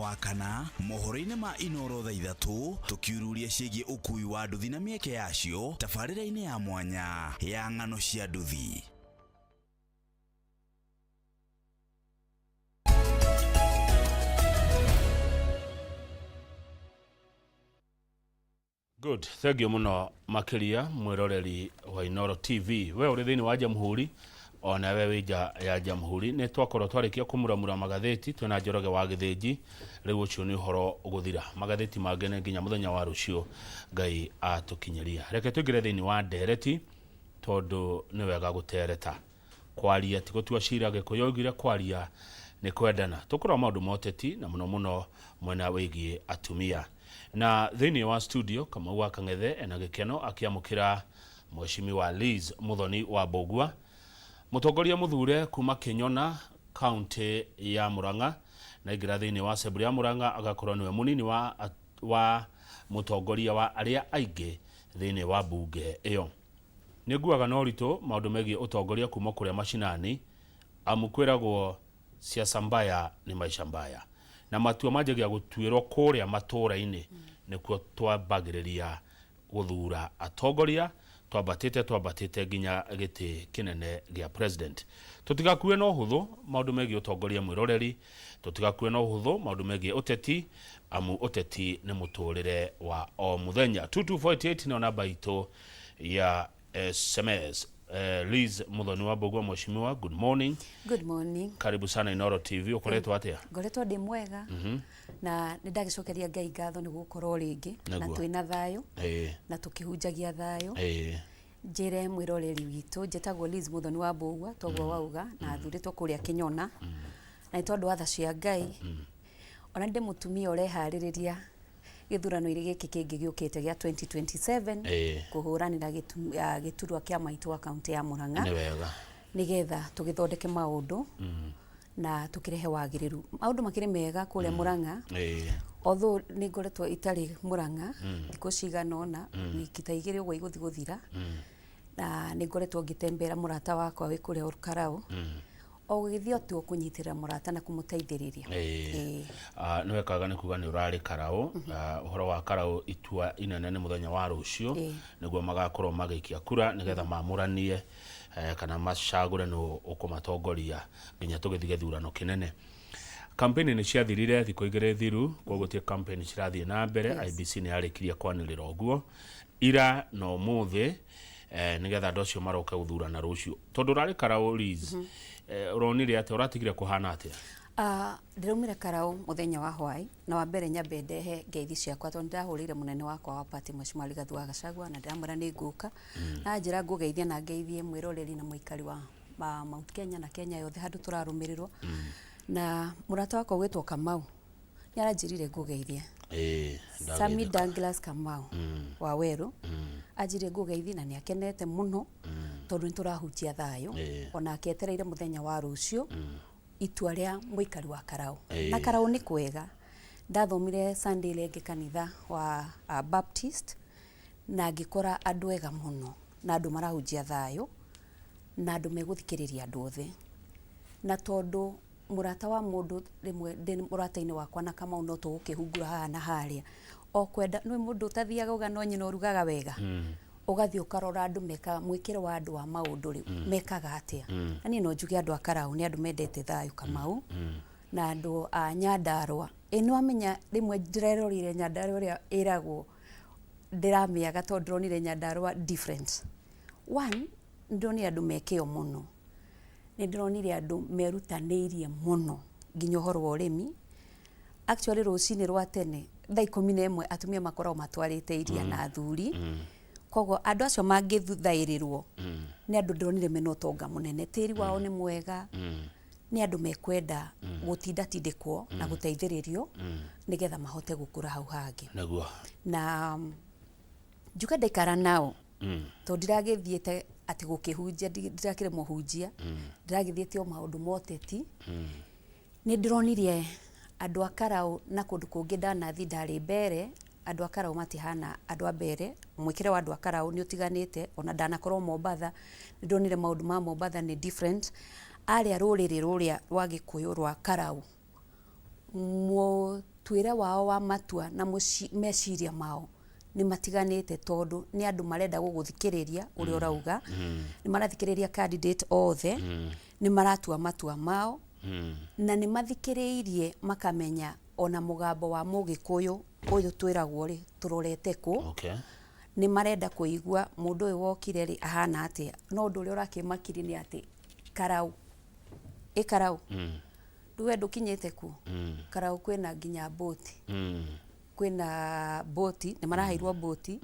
wa kana mohoro-inĩ ma Inoro thaa 3 tũkiururia ciĩgiĩ ũkui wa nduthi na mĩeke yacio tabarĩra-inĩ ya mwanya ya ng'ano cia nduthi. Good, thank you muno makiria mwiroreri wa Inoro TV. We uri thiini wa Jamhuri ona we wi nja ya Jamhuri ni twakorwo twarikia kumuramura magatheti twina Njoroge wa Githinji. Riu ucio ni uhoro guthira magatheti mangĩ nĩ nginya muthenya wa rucio Ngai atukinyiria. Reke tuingire thiini wa ndereti tondu ni wega gutereta kwaria ti gũtua cira. Gĩkũyũ oigire kwaria nĩ kwendana. Tũkũrora maũndũ ma ũteti na mũno mũno mwena wĩgiĩ atumia. Na thĩinĩ wa studio Kamau wa Kang'ethe ena gĩkeno akĩamũkĩra Mheshimiwa Liz Muthoni wa Mbũgua, mũtongoria mũthure kuma Kĩnyona kaunti ya Murang'a, na aingĩra thĩinĩ wa assembly ya Murang'a agakorwo nĩwe mũnini wa mũtongoria wa arĩa aingĩ thĩinĩ wa mbunge ĩyo. Nĩ nguaga na ũritũ maũndũ megiĩ ũtongoria kuma kũrĩa mashinani, amu kwĩragwo siasa mbaya ni maisha mbaya, na matua manjagia gũtuĩrwo kũrĩa matũra-inĩ nĩkuo twambagĩrĩria gũthura atongoria, twambatĩte twambatĩte nginya gĩtĩ kĩnene gĩa president. Tũtigakue na ũhũthũ maũndũ megiĩ ũtongoria mwĩroreri, tũtigakue na ũhũthũ maũndũ megiĩ ũteti, amu ũteti nĩ mũtũrĩre wa o mũthenya. 2248 nĩyo namba itũ ya SMS. Liz Muthoni wa Mbũgua, mheshimiwa, good morning. Good morning. Karibu sana Inoro TV. Ũkoretwo atĩa? Ngoretwo ndĩ mwega na nĩ ndagĩcokeria Ngai ngatho nĩ gũkorwo rĩngĩ na twĩna thayũ na tũkĩhunjagia thayũ. Njĩre mwĩroreri witũ, njĩtagwo Liz Muthoni wa Mbũgua, toguo wauga, na thurĩtwo kũrĩa Kĩnyona. Na nĩ tondũ wa tha cia Ngai, ona ndĩ mũtumia ũreharĩrĩria gĩthurano-inĩ gĩkĩ kĩngĩ gĩũkĩte gĩa 2027 kũhũranĩra gĩturwa kĩa maitũ wa kaunti ya Murang'a. Nĩ wega. Nĩgetha tũgĩthondeke maũndũ na tũkĩrehe wagĩrĩru. Maũndũ makĩrĩ mega kũrĩa Murang'a. Although nĩ ngoretwo itarĩ Murang'a thikũ cigana ũna, wiki ta 2 ũguo igũthiĩ gũthira, na nĩ ngoretwo ngĩtembera mũrata wakwa wĩ kũrĩa Olkalau. O gũgĩthiĩ o tu kũnyitĩrĩra mũrata na kũmũteithĩrĩria. Nĩ wekaga nĩ kuga nĩ ũrarĩ Karaũ. Ũhoro wa Karaũ, itua inene nĩ mũthenya wa rũciũ nĩguo magakorwo magĩikia kura nĩgetha mamũranie kana macagũre nũ ũkũmatongoria nginya tũgĩthiĩ gĩthurano kĩnene. Campaign nĩ ciathirire thikũ 2 thiru, koguo ti campaign cirathiĩ na mbere. IBC nĩ yarĩkirie kwanĩrĩra ũguo ira na ũmũthĩ, nĩgetha andũ acio maroke gũthurana rũciũ. Tondũ ũrarĩ Karaũ, Liz, ũronire atĩa? Ũratigire kũhana atĩa? Ndĩraumire Karaũ mũthenya wa hwaĩ, na wa mbere nyambe ndehe ngeithi ciakwa tondũ nĩndahũrĩire mũnene wakwa wa party Mheshimiwa Rigathi wa Gachagua na ndĩramwĩra nĩ ngũka, na anjĩra ngũgeithia na ngeithie mwĩroreri na mũikari wa Mount Kenya na Kenya yothe handũ tũrarũmĩrĩrwo. Na mũrata wakwa ũgwĩtwo Kamau nĩ aranjĩrire ngũgeithie. Sami Douglas Kamau wa Werũ anjĩrire ngũgeithie na nĩ akenete mũno tondũ nĩ tũrahunjia thayũ, onake etereire mũthenya wa rũciũ itua rĩa mũikari wa Karaũ. Na Karaũ nĩ kwega. Ndathomire Sunday ĩrĩa ĩngĩ kanitha wa Baptist na ngĩkora andũ ega mũno na andũ marahunjia thayũ na andũ megũthikĩrĩria andũ othe. Na tondũ mũrata wa mũndũ rĩmwe ndĩ mũrata-inĩ wakwa na Kamau no tũgũkĩhungura haha na harĩa, o kwenda nĩ mũndũ ũtathiaga uga no nyina ũrugaga wega, ũgathiĩ ũkarora andũ mekaga mwĩkĩre wa andũ wa maũndũ rĩ, mekaga atĩa. Na niĩ no njuge andũ a Karaũ nĩ andũ mendete thayũ, Kamau, na andũ a Nyandarũa. Ĩ nĩ wamenya rĩmwe ndĩreroreire Nyandarũa ĩrĩa ĩragwo ndĩramĩaga tondũ ndĩronire Nyandarũa different. One, nĩ ndĩronire andũ me kĩo mũno, nĩ ndĩronire andũ merutanĩirie mũno nginya ũhoro wa ũrĩmi. Actually rũcinĩ rwa tene thaa 11 atumia makoragwo matwarĩte iria na athuri, koguo andũ acio mangĩthaĩrĩrwo nĩ andũ ndĩronire mena ũtonga mũnene, tĩri wao nĩ mwega, nĩ andũ mekwenda gũtindatindĩkwo na gũteithĩrĩrio nĩgetha mahote gũkũra hau hangĩ. Na njuge ndaikara nao tondũ ndiragĩthiĩte atĩ gũkĩhunjia, ndirakĩrĩ mũhunjia, ndĩragĩthiĩte o maũndũ ma ũteti. Nĩ ndĩronire andũ a Karaũ na kũndũ kũngĩ ndanathiĩ ndarĩ mbere, andũ a Karaũ matihana andũ a mbere, mwĩkĩre wa andũ a Karaũ nĩ ũtiganĩte, ona ndanakorwo Mombatha, nĩ ndonire maũndũ ma Mombatha nĩ different. Arĩa rũrĩrĩ rũrĩa rwa Gĩkũyũ rwa Karaũ, Mũtuĩre wao wa matua na meciria mao nĩ matiganĩte, tondũ nĩ andũ marenda gũgũthikĩrĩria ũrĩa ũrauga, nĩ marathikĩrĩria candidate othe, nĩ maratua matua mao, na nĩ mathikĩrĩirie makamenya ona mũgambo wa Mũgĩkũyũ ũyũ twĩragwo rĩ, tũrorete kũ. Nĩ marenda kũigua mũndũ ũyũ wokire rĩ ahana atĩa. No ũndũ ũrĩa ũrakĩmakirie nĩ atĩ Karau ĩ Karau, rĩu we ndũkinyĩte kuo. Karau kwĩna nginya boti, kwĩna boti, nĩ maraheirwo boti,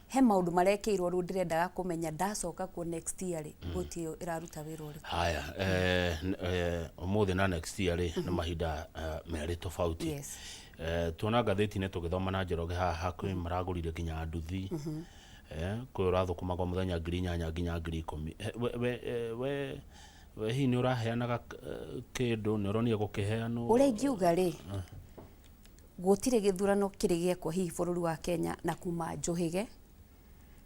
he maũndũ marekĩirwo. Rĩu ndĩrendaga kũmenya ndacoka kuo next year rĩ, boti ĩyo ĩraruta wĩra ũrĩkũ? Haya, ũmũthĩ na next year rĩ, nĩ mahinda merĩ tofauti. Tuona ngathĩti-inĩ tũgĩthoma na Njoroge haha, kwĩ maragũrire nginya nduthi, kwĩ ũrathũkũmaga o mũthenya 8,000 nginya 10,000. We hihi nĩ ũraheanaga kĩndũ, nĩ ũronire gũkĩheanwo? Ũrĩa ingiuga rĩ, gũtirĩ gĩthurano kĩrĩ gĩekwo hihi bũrũri wa Kenya na kuma njũhĩge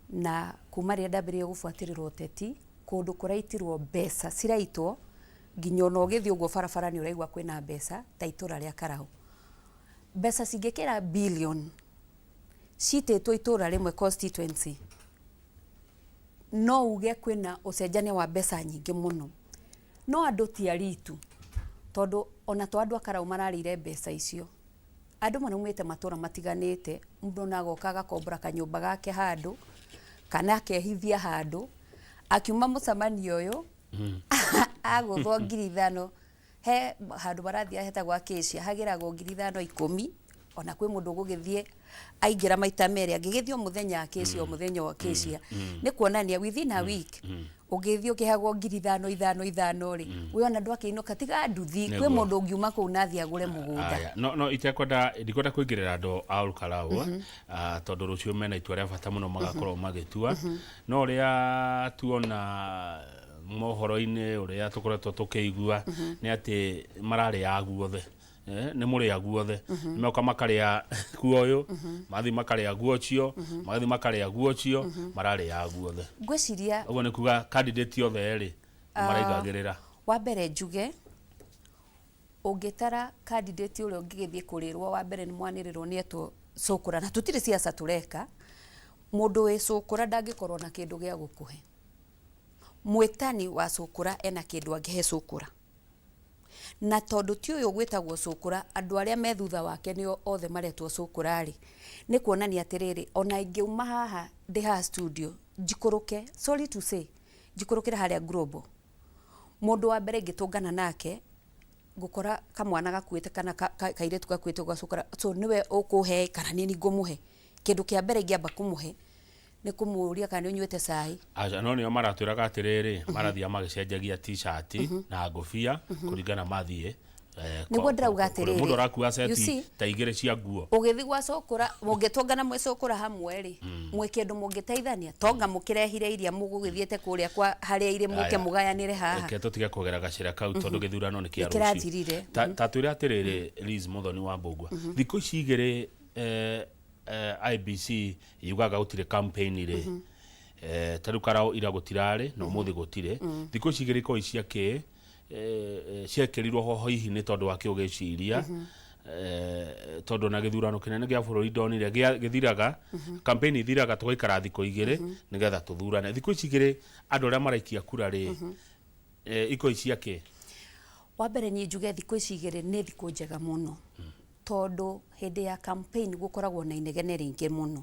na kuma rĩrĩa ndambĩrĩirie gũbuatĩrĩra ũteti, kũndũ kũraitirwo mbeca ciraitwo nginya ona ũgĩthiĩ ũguo barabara nĩ ũraigua kwĩna mbeca ta itũra rĩa Karau. Mbeca cingĩkĩra billion citĩtwo itũra rĩmwe constituency, no uge kwĩna ũcenjania wa mbeca nyingĩ mũno. No andũ ti aritu, tondũ ona to andũ a Karau mararĩire mbeca icio, andũ maraumĩte matũra matiganĩte. Mũndũ ona agoka agakombora kanyũmba gake handũ kana akehithia handũ, akiuma mũcemanio ũyũ agũthwo 5,000. He handũ marathiĩ hetagwo Acacia, hagĩragwo 5,000 10, ona kwĩ mũndũ ũgũgĩthiĩ aingĩra maita merĩ, angĩgĩthiĩ o mũthenya Acacia, o mũthenya o Acacia. Nĩ kuonania within a week ũngĩthiĩ ũkĩheagwo 5,000 5 5 rĩ, we ona ndwakĩinũka tiga nduthi kwĩ mũndũ ũngiuma kũu na athiĩ agũre mũgũnda. Aya, no itekwenda, ndikwenda kũingĩrĩra andũ a Olkalau, tondũ rũciũ mena itua rĩa bata mũno magakorwo magĩtua. No ũrĩa tuona mohoro-inĩ, ũrĩa tũkoretwo tũkĩigua nĩ atĩ mararĩa guothe. Nĩ mũrĩa guothe, nĩ moka makarĩa kuo ũyũ, mathiĩ makarĩa guo ũcio, magathiĩ makarĩa guo ũcio, mararĩa guothe. Ngwĩciria Ũguo nĩ kuga candidate othe rĩ, nĩ maraigagĩrĩra. Wa mbere njuge, ũngĩtara candidate ũrĩa ũngĩgĩthiĩ kũrĩrwo wa mbere nĩ mwanĩrĩrwo nĩ etwo cũkũra, na tũtirĩ siasa tũreka, mũndũ wĩ cũkũra ndangĩkorwo na kĩndũ gĩa gũkũhe. Mwĩtani wa cũkũra ena kĩndũ angĩhe cũkũra, na tondũ ti ũyũ gwĩtagwo cũkũra, andũ arĩa me thutha wake nĩo othe maretwo cũkũra rĩ, nĩ kuonania atĩrĩrĩ, ona ingĩuma haha ndĩ haha studio njikũrũke, sorry to say, njikũrũkĩre harĩa Global, mũndũ wa mbere ingĩtũngana nake ngũkora kamwana gakuĩte kana kairĩtu gakuĩte gacũkũra, so nĩwe ũkũhe kana nĩ ngũmũhe. Kĩndũ kĩa mbere ingĩamba kũmũhe nĩ kũmũria kana nĩ ũnyuĩte cai. Aca, no nĩo maratwĩraga atĩrĩrĩ, marathiĩ magĩcenjagia t-shirt na ngũbia kũringana mathiĩ Nĩguo ndĩrauga atĩrĩrĩ, mũndũ arakua you seti see, ta igĩrĩ cia nguo. Ũgĩthiĩ gwa cũkũra, mũngĩtũngana mwĩ cũkũra hamwe rĩ, mwĩ kĩndũ mũngĩteithania, tonga mũkĩrehire iria mũgũgĩthiĩte kũrĩa kwa harĩa irĩ mũke Aya. mũgayanĩre haha. Reke tũtige kũgera gacĩra kau, tondũ gĩthurano nĩ kĩa rũciũ. Nĩkĩrathirire. Ta twĩre atĩrĩrĩ, Liz Muthoni wa Mbũgua, thikũ ici igĩrĩ IEBC yugaga gũtirĩ campaign rĩ, ta rĩu Karau ira gũtirarĩ na ũmũthĩ gũtirĩ. Thikũ ici igĩrĩ ikoragwo cia kĩ ciekĩrirwo ho hihi nĩ tondũ wa kĩ ũgĩciria, tondũ na gĩthurano kĩnene gĩa bũrũri ndonire gĩthiraga, campaign ithiraga, tũgaikara thikũ igĩrĩ nĩgetha tũthurane. Thikũ ici igĩrĩ andũ arĩa maraikia kura rĩ, ikoragwo cia kĩ? Wa mbere niĩ njuge thikũ ici igĩrĩ nĩ thikũ njega mũno, tondũ hĩndĩ ya campaign gũkoragwo na inegene rĩingĩ mũno.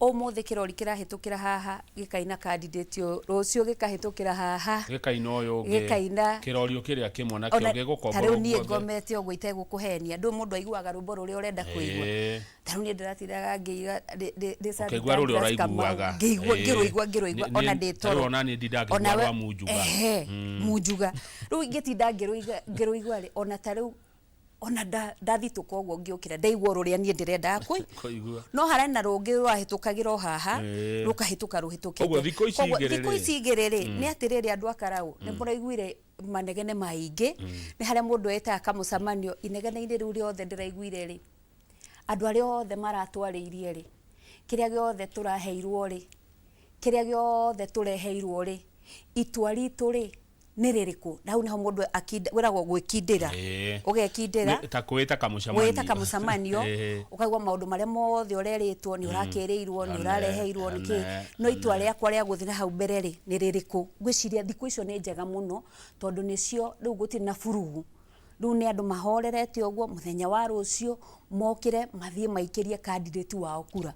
Ũmũthĩ kĩrori kĩrahĩtũkĩra haha gĩkaina candidate ũyũ, rũciũ gĩkahĩtũkĩra haha gĩkaina ũyũ ũngĩ. Gĩkaina. Kĩrorio kĩrĩa kĩmwe nakĩo Ona gĩgũkomborwo ta rĩu niĩ guothe. Ngomete ũguo itegũkũhenia, ndũ mũndũ aiguaga rwĩmbo rũrĩa ũrenda kũigua. Ta rĩu niĩ ndĩratindaga ngĩiga ndĩ Ũkĩigua rũrĩa ũraiguaga. Ngĩigua, ngĩrũigua, ngĩrũigua ona ndĩ Ta rĩu toro. ona niĩ ndindaga Ona ngĩigua we rwa Munjuga. Ehe, Munjuga. Rĩu ingĩtinda ngĩrũiga ngĩrũigua rĩ, ona ta rĩu ona ndathitũka ũguo ngĩũkĩra ndaigua rũrĩa niĩ ndĩrendaga kũigua. No harĩ na rũngĩ rũrahĩtũkagĩra o haha, rũkahĩtũka rũhĩtũkĩte. Ũguo thikũ ici Koguo igĩrĩ thikũ rĩ? Ici igĩrĩ rĩ, nĩ atĩrĩrĩ, andũ a Karau nĩ mũraiguire manegene maingĩ, nĩ harĩa mũndũ etaga kamũcemanio. Inegene-inĩ rĩu rĩothe ndĩraiguire rĩ, andũ arĩa othe maratwarĩirie rĩ, kĩrĩa gĩothe tũraheirwo rĩ, kĩrĩa gĩothe tũreheirwo rĩ, itua ritũ rĩ, Nĩ rĩrĩkũ? Na hau nĩho mũndũ wĩragwo gwĩkindĩra. Ũgekindĩra. Ta kwĩta kamũcemanio. Gwĩta kamũcemanio, ũkaigua maũndũ marĩa mothe ũrerĩtwo, nĩ ũrakĩrĩirwo, nĩ ũrareheirwo, nĩ kĩ, no itua rĩakwa rĩa gũthiĩ na hau mbere rĩ, nĩ rĩrĩkũ? Ngwĩciria thikũ icio nĩ njega mũno, tondũ nĩcio rĩu gũtirĩ na burugu. Rĩu nĩ andũ mahorerete ũguo, mũthenya wa rũciũ mokĩre mathiĩ maikĩrie candidate wao kura.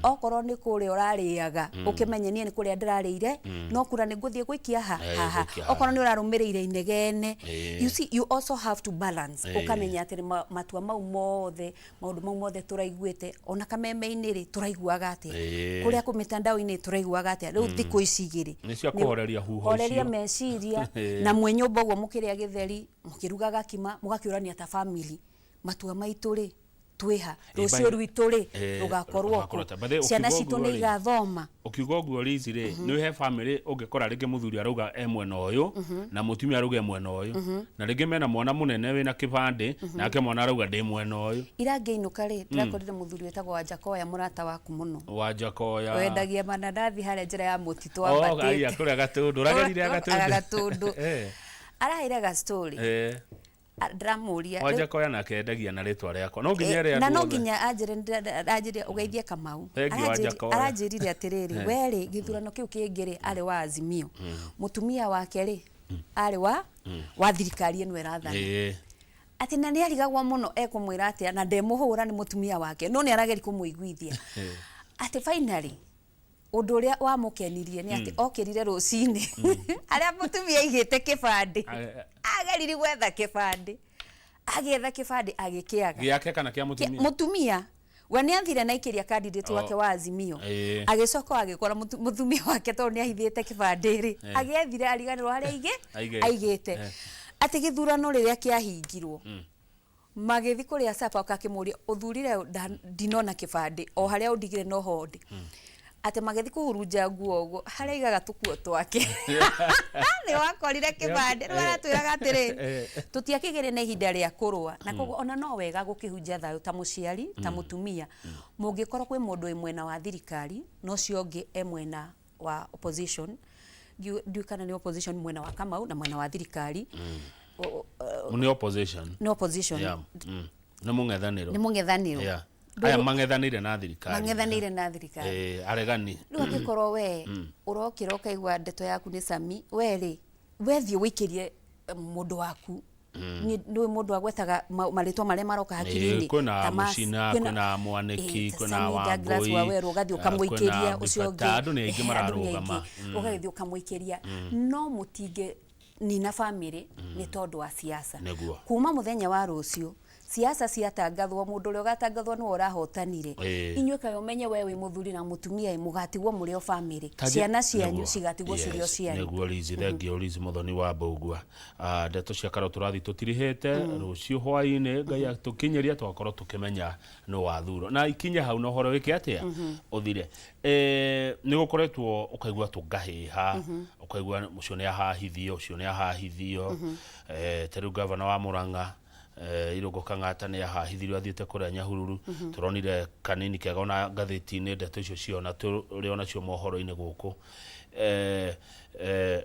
Okorwo nĩ kũrĩa ũrarĩaga, ũkĩmenye niĩ nĩ kũrĩa ndĩrarĩire, no kura nĩ ngũthiĩ gũikia ha? Haha. Gũikia haha. Okorwo nĩ ũrarũmĩrĩire inegene, you see, you also have to balance. Ũkamenya atĩ matua mau mothe, maũndũ mau mothe tũraiguĩte, ona kameme-inĩ rĩ, tũraiguaga atĩa? Kũrĩa kũ mĩtandao-inĩ tũraiguaga atĩa? Rĩu thikũ ici igĩrĩ. Nĩ cia kũhoreria huho Horeria icio. Meciria, na mwĩ nyũmba ũguo mũkĩrĩa gĩtheri, mũkĩruga gakima, mũgakĩũrania ta family, matua maitũ rĩ, twĩha? Rũciũ rwitũ rĩ, rũgakorwo rũgakorwo kũ? By the way, Ciana ũkiuga citũ ũguo nĩ rĩ, igathoma? Ũkiuga ũguo Liz rĩ, nĩ he family ũngĩkora rĩngĩ mũthuri arauga e mwena ũyũ na mũtumia arauga e mwena ũyũ, na rĩngĩ mena mwana mũnene wĩna kĩbandĩ, nake mwana arauga ndĩ mwena ũyũ. Ira ngĩinũka rĩ, ndĩrakorire mũthuri wĩtagwo Wanjakoya, mũrata waku mũno. Wanjakoya. Wendagia mananathi harĩa njĩra ya mũtitũ. Oh, aya. Wambatĩte. Kũrĩa Gatũndũ, ũragerire Gatũndũ. Gatũndũ. Araheire ga story. Ndĩramũria Wanjakoya nake endagia na rĩtwa rĩakwa, no nginya ere na andũ no othe. Nginya anjĩre ũgeithie Kamau. Thank you, Wanjakoya. Aranjĩrire atĩrĩrĩ, we rĩ, gĩthurano kĩu kĩngĩ rĩ, arĩ wa Azimio, mũtumia wake rĩ, arĩ wa thirikari ĩno ĩrathana. Atĩ na nĩ arigagwo mũno ekũmwĩra atĩa, na ndemũhũra nĩ mũtumia wake, no nĩ arageria kũmũiguithia atĩ finally ũndũ ũrĩa wamũkenirie nĩ atĩ okĩrire rũcinĩ, harĩa mũtumia aigĩte kĩbandĩ, ageririe gwetha kĩbandĩ, agĩetha kĩbandĩ agĩkĩaga. Gĩake kana kĩa mũtumia? Mũtumia we nĩ athire na aikĩria candidate wake wa Azimio. Agĩcoka agĩkora mũtumia wake, tondũ nĩ ahithĩte kĩbandĩ rĩ, agĩethire ariganĩrwo harĩa Aigĩte. aigĩte. Atĩ gĩthurano rĩrĩa kĩahingirwo, magĩthiĩ kũrĩa sapa, akakĩmũria, ũthurire ũ? Ndinona kĩbandĩ, o harĩa ũndigire noho ndĩ. Atĩ magĩthiĩ kũhurunja nguo ũguo harĩa aigaga tũkuo twake, nĩ wakorire kĩbandĩ. Rĩu aratwĩraga atĩrĩrĩ, tũtiakĩgĩrĩ na ihinda rĩa kũrũa, na koguo ona no wega gũkĩhunjia thayũ ta mũciari, ta mũtumia, mũngĩkorwo kwĩ mũndũ wĩ mwena wa thirikari na ũcio ũngĩ e mwena wa opposition. Ndiũĩ kana nĩ opposition mwena wa Kamau na mwena wa thirikari. Nĩ opposition. Nĩ opposition. Yeah. Nĩ mũng'ethanĩro. Nĩ mũng'ethanĩro. Yeah. Aya mang'ethanĩire na thirikari. Mang'ethanĩire na thirikari. Aregani. Rĩu angĩkorwo we ũrokĩra ũkaigua ndeto yaku nĩ cami, we rĩ, wethiĩ ũikĩrie mũndũ waku, nĩ mũndũ agwetaga marĩtwa marĩa maroka hakiri-inĩ. Kwĩna ta Mũcina, kwĩna Mwanĩki, ta kwĩna Sami Douglas Wangũi, Waweru, ũgathiĩ ũkamũikĩria kwĩna ũcio ũngĩ. Bata, andũ nĩ aingĩ Andũ nĩ mararũgama. aingĩ. Ũgagĩthiĩ ũkamũikĩria, no mũtingĩ nina family nĩ tondũ wa siasa. Kuma mũthenya wa rũciũ siasa ciatangathwo, mũndũ ũrĩa ũgatangathwo nĩwe ũrahotanire, inyuĩ kaĩ ũmenye we wĩ mũthuri na mũtumia ĩ, mũgatigwo mũrĩ o family, ciana cianyu cigatigwo cirĩ o cianyu. Nĩguo Liz, thank you Liz Muthoni wa Mbũgua. Ndeto cia karo tũrathiĩ tũtirihĩte rũciũ hwaĩ-inĩ, Ngai atũkinyĩria tũgakorwo tũkĩmenya nũ wathurwo na ikinye hau na ũhoro wĩke atĩa ũthire. Nĩ gũkoretwo ũkaigua tũngahĩha, ũkaigua ũcio nĩ ahahithio, ũcio nĩ ahahithio. Ta rĩu gavana wa Murang'a, Irũngũ Kang'ata, nĩ ahahithirio athiĩte kũrĩa Nyahururu. Tũronire kanini kega ona ngathĩti-inĩ ndeto icio ciona tũrĩ onacio mohoro-inĩ gũkũ.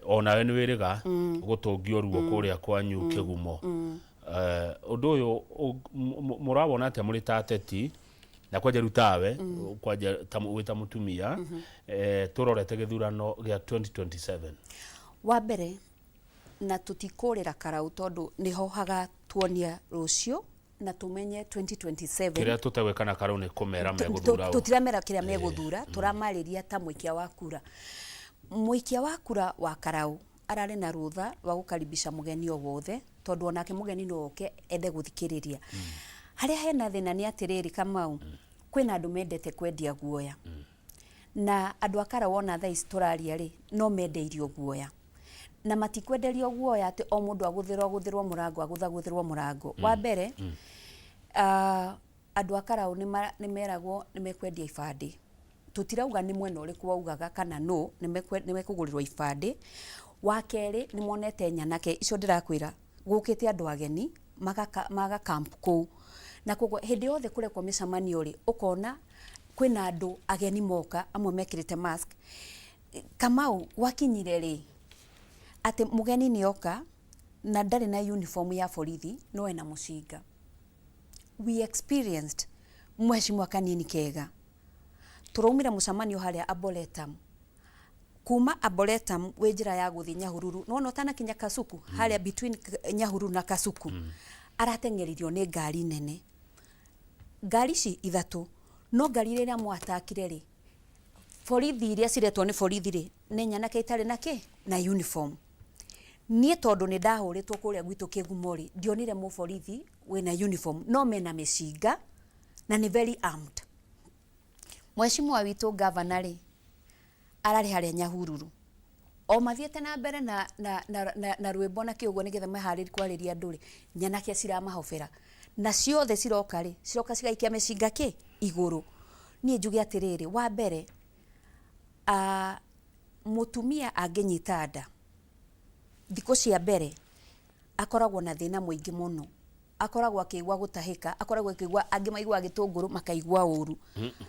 Onawe nĩ wĩrĩga gũtũngio ruo kũrĩa kwanyu Kĩgumo. Ũndũ ũyũ mũrawona atĩa mũrĩ ta ateti, na kwanja rĩu tawe, kwanja ta wĩ ta mũtumia, tũrorete gĩthurano gĩa 2027? Wa mbere, na tũtikũrĩra karau, tondũ nĩho hagatuonia rũciũ na tũmenye 2027. Kĩrĩa tũtegwĩka na karau nĩ kũmera megũthura ũ. Tũtiramera kĩrĩa megũthura, tũramarĩria ta mũikia wa kura. Mũikia wa kura wa karau ararĩ na rũtha rwa gũkaribisha mũgeni o wothe, tondũ onake mũgeni no oke ende gũthikĩrĩria. Harĩa hena thĩna nĩ atĩrĩrĩ, Kamau, kwĩna andũ mendete kwendia guoya, na andũ a karau ona thaa ici tũraria rĩ, no mendeirio guoya, na matikwenderio guoya atĩ o mũndũ agũthĩrwo agũthĩrwo mũrango, agũthagũthĩrwo mũrango. Wa mbere, andũ a karau nĩ meragwo nĩ mekwendia ibandĩ. Tũtirauga nĩ mwena ũrĩkũ waugaga kana no nĩ mekũgũrĩrwo ibandĩ. Wa kerĩ, nĩ monete nyanake icio ndĩrakwĩra gũkĩte andũ ageni maga camp kũu, na koguo hĩndĩ yothe kũrekwo mĩcemanio rĩ, ũkona kwĩna andũ ageni moka, amwe mekĩrĩte mask. Kamau, gwakinyire rĩ Atĩ mũgeni nĩ oka na ndarĩ na uniform ya borithi no ena mũcinga. We experienced mheshimiwa Kanini Kega. Tũraumire mũcemanio harĩa Arboretum. Kuma Arboretum wĩ njĩra ya gũthiĩ Nyahururu, nĩwona ũtanakinya Kasuku, harĩa between Nyahururu na Kasuku, arateng'eririo nĩ ngari nene. Ngari ici ithatũ, no ngari ĩrĩa ĩramũatakire rĩ, borithi iria ciretwo nĩ borithi rĩ, nĩ nyanake itarĩ na kĩ? Na uniform. Niĩ tondũ nĩ ndahũrĩtwo kũrĩa gwitũ Kĩgumo rĩ, ndionire mũborithi wĩna uniform, no mena mĩcinga na nĩ very armed. Mheshimiwa witũ governor rĩ, ararĩ harĩa Nyahururu. O mathiĩte na mbere na, na, na, na, na rwĩmbo na kĩũguo nĩgetha meharĩrie kwarĩria andũ rĩ, nyanake ciramahobera. Na ciothe ciroka rĩ, ciroka cigaikia mĩcinga kĩ? Igũrũ. Niĩ njuge atĩrĩrĩ, wa mbere, mũtumia angĩnyita nda, thikũ cia mbere, akoragwo na thĩna mũingĩ mũno. Akoragwo akĩigua gũtahĩka, akoragwo akĩigua, angĩ maiguaga gĩtũngũrũ makaigua ũru.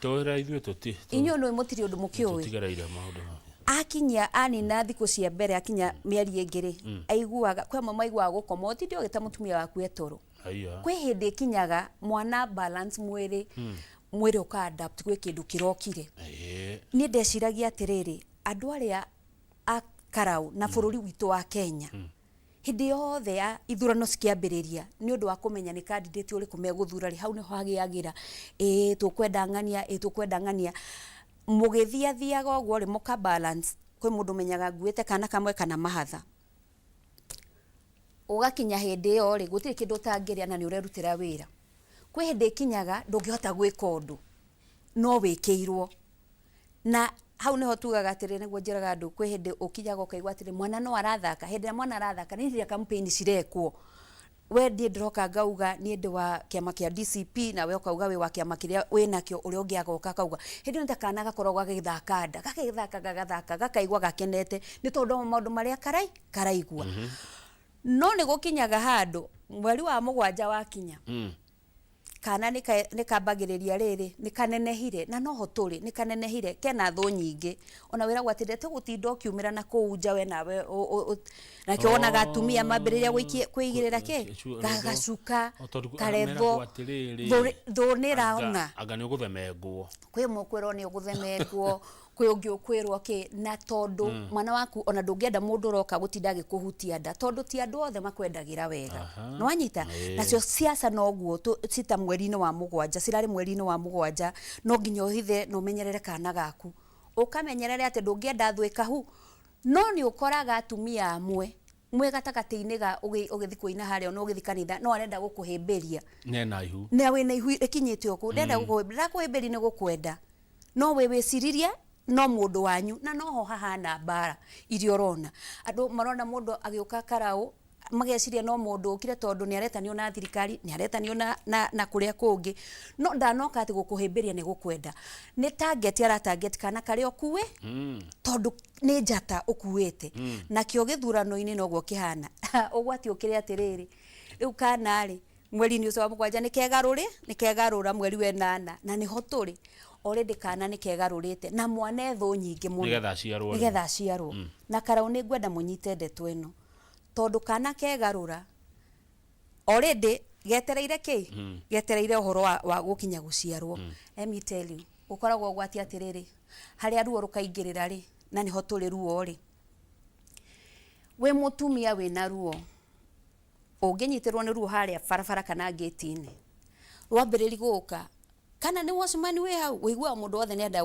Tũĩra ithuĩ tũti. Inyuĩ nĩ mũtirĩ ũndũ mũkĩũĩ. Tũtigereire maũndũ macio. Akinya anina thikũ cia mbere akinya mĩeri ĩngĩ rĩ, aiguaga, kwĩ amwe maiguaga gũkoma, ũtinde ũgĩta mũtumia waku e toro. Kwĩ hĩndĩ ĩkinyaga mwana balance mwĩrĩ, mwĩrĩ ũka adapt gwĩ kĩndũ kĩrokire. Niĩ ndeciragia atĩrĩrĩ, andũ arĩa a Karau na bũrũri witũ wa Kenya, hĩndĩ yothe ya ithurano cikĩambĩrĩria nĩ ũndũ wa kũmenya nĩ candidate ũrĩkũ megũthura rĩ, hau nĩho hagĩagĩra, ĩĩ tũkwenda ng'ania, ĩĩ tũkwenda ng'ania. Mũgĩthiathiaga ũguo rĩ, mũka balance, kwĩ mũndũ ũmenyaga nguĩte kana kamwe kana mahatha. Ũgakinya hĩndĩ ĩyo rĩ, gũtirĩ kĩndũ ũtangĩrĩa na nĩ ũrerutĩra wĩra. Kwĩ hĩndĩ ĩkinyaga ndũngĩhota gwĩka ũndũ, no wĩkĩirwo. Na hau niho tugaga atĩrĩ, nĩguo njĩraga andũ, kwĩ hĩndĩ ũkinyaga ũkaigua atĩrĩ, mwana no arathaka, hĩndĩ ĩrĩa mwana arathaka nĩ hĩndĩ ĩrĩa campaign cirekwo. We niĩ ndĩroka ngauga niĩ ndĩ wa kĩama kĩa DCP, nawe ũkauga wĩ wa kĩama kĩrĩa wĩnakĩo, ũrĩa ũngĩ agoka akauga. Hĩndĩ ĩyo nĩ ta kana gakoragwo gagĩthaka nda, gagĩthaka gagathaka, gakaigua gakenete, nĩ tondũ wa maũndũ marĩa karaigua. No nĩ gũkinyaga handũ, mweri wa mũgwanja wakinya, kana nĩ kambagĩrĩria rĩrĩ, nĩ kanenehire, na noho tũrĩ, nĩ kanenehire, kena thũ nyingĩ. Ona wĩragwo atĩ ndete gũtinda ũkiumĩra na kũu nja we nawe, nakĩo wonaga atumia mambĩrĩria kwĩigĩrĩra kĩ? Gacuka, karetho, thũ nĩ ĩraona. Anga nĩ ũgũthemengwo. Kwĩ ũmwe ũkwĩrwo nĩ ũgũthemengwo, kwĩ ũngĩ ũkwĩrwo kĩ, na tondũ mwana waku ona ndũngĩenda mũndũ ũroka gũtinda agĩkũhutia nda, tondũ ti andũ othe makwendagĩra wega. Nĩwanyita? Nacio siasa noguo cita mweri-inĩ wa mũgwanja, cirarĩ mweri-inĩ wa mũgwanja, no nginya ũhithe na ũmenyerere kana gaku. Ũkamenyerere atĩ ndũngĩenda thũ ĩkahu, no nĩ ũkoraga atumia amwe mwĩ gatagatĩ-inĩ ga ũgĩthiĩ kũina harĩa ona ũgĩthiĩ kanitha, no arenda gũkũhĩmbĩria. Nena ihu. Na wĩna ihu ĩkinyĩte ũkũ, ndenda gũkũhĩmbĩria, ndakũhĩmbĩria nĩ gũkwenda. No wĩ wĩciririe no mũndũ wanyu, na noho hahana mbara iria ũrona. Andũ marona mũndũ agĩũka Karau, mageciria no mũndũ ũkire tondũ nĩ aretanio na thirikari, nĩ aretanio na kũrĩa kũngĩ. No ndanoka atĩ gũkũhĩmbĩria nĩ gũkwenda. Nĩ target ara target kana karĩa ũkuĩ, tondũ nĩ njata ũkuĩte. Nakĩo gĩthurano-inĩ noguo kĩhana. Ũgwati ũkĩrĩ atĩrĩrĩ, rĩu kana rĩ, mweri-inĩ ũcio wa mũgwanja nĩ kegarũrĩ, nĩ kegarũra mweri wa ĩnana, na nĩho tũrĩ. Already kana nĩ kegarũrĩte, na mwana e thũ nyingĩ mũno. Nĩgetha aciarwo rĩ. Nĩgetha aciarwo. Na Karau nĩ ngwenda mũnyite ndeto ĩno. Tondũ kana kegarũra, already getereire kĩ? Getereire ũhoro wa gũkinya gũciarwo. Let me tell you, gũkoragwo ũgwati atĩrĩrĩ, harĩa ruo rũkaingĩrĩra rĩ, na nĩho tũrĩ ruo rĩ. Wĩ mũtumia wĩna ruo, ũngĩnyitĩrwo nĩ ruo harĩa barabara kana ngĩti-inĩ, rwambĩrĩria gũka, kana nĩ watchman wĩ hau, ũiguaga mũndũ wothe nĩ enda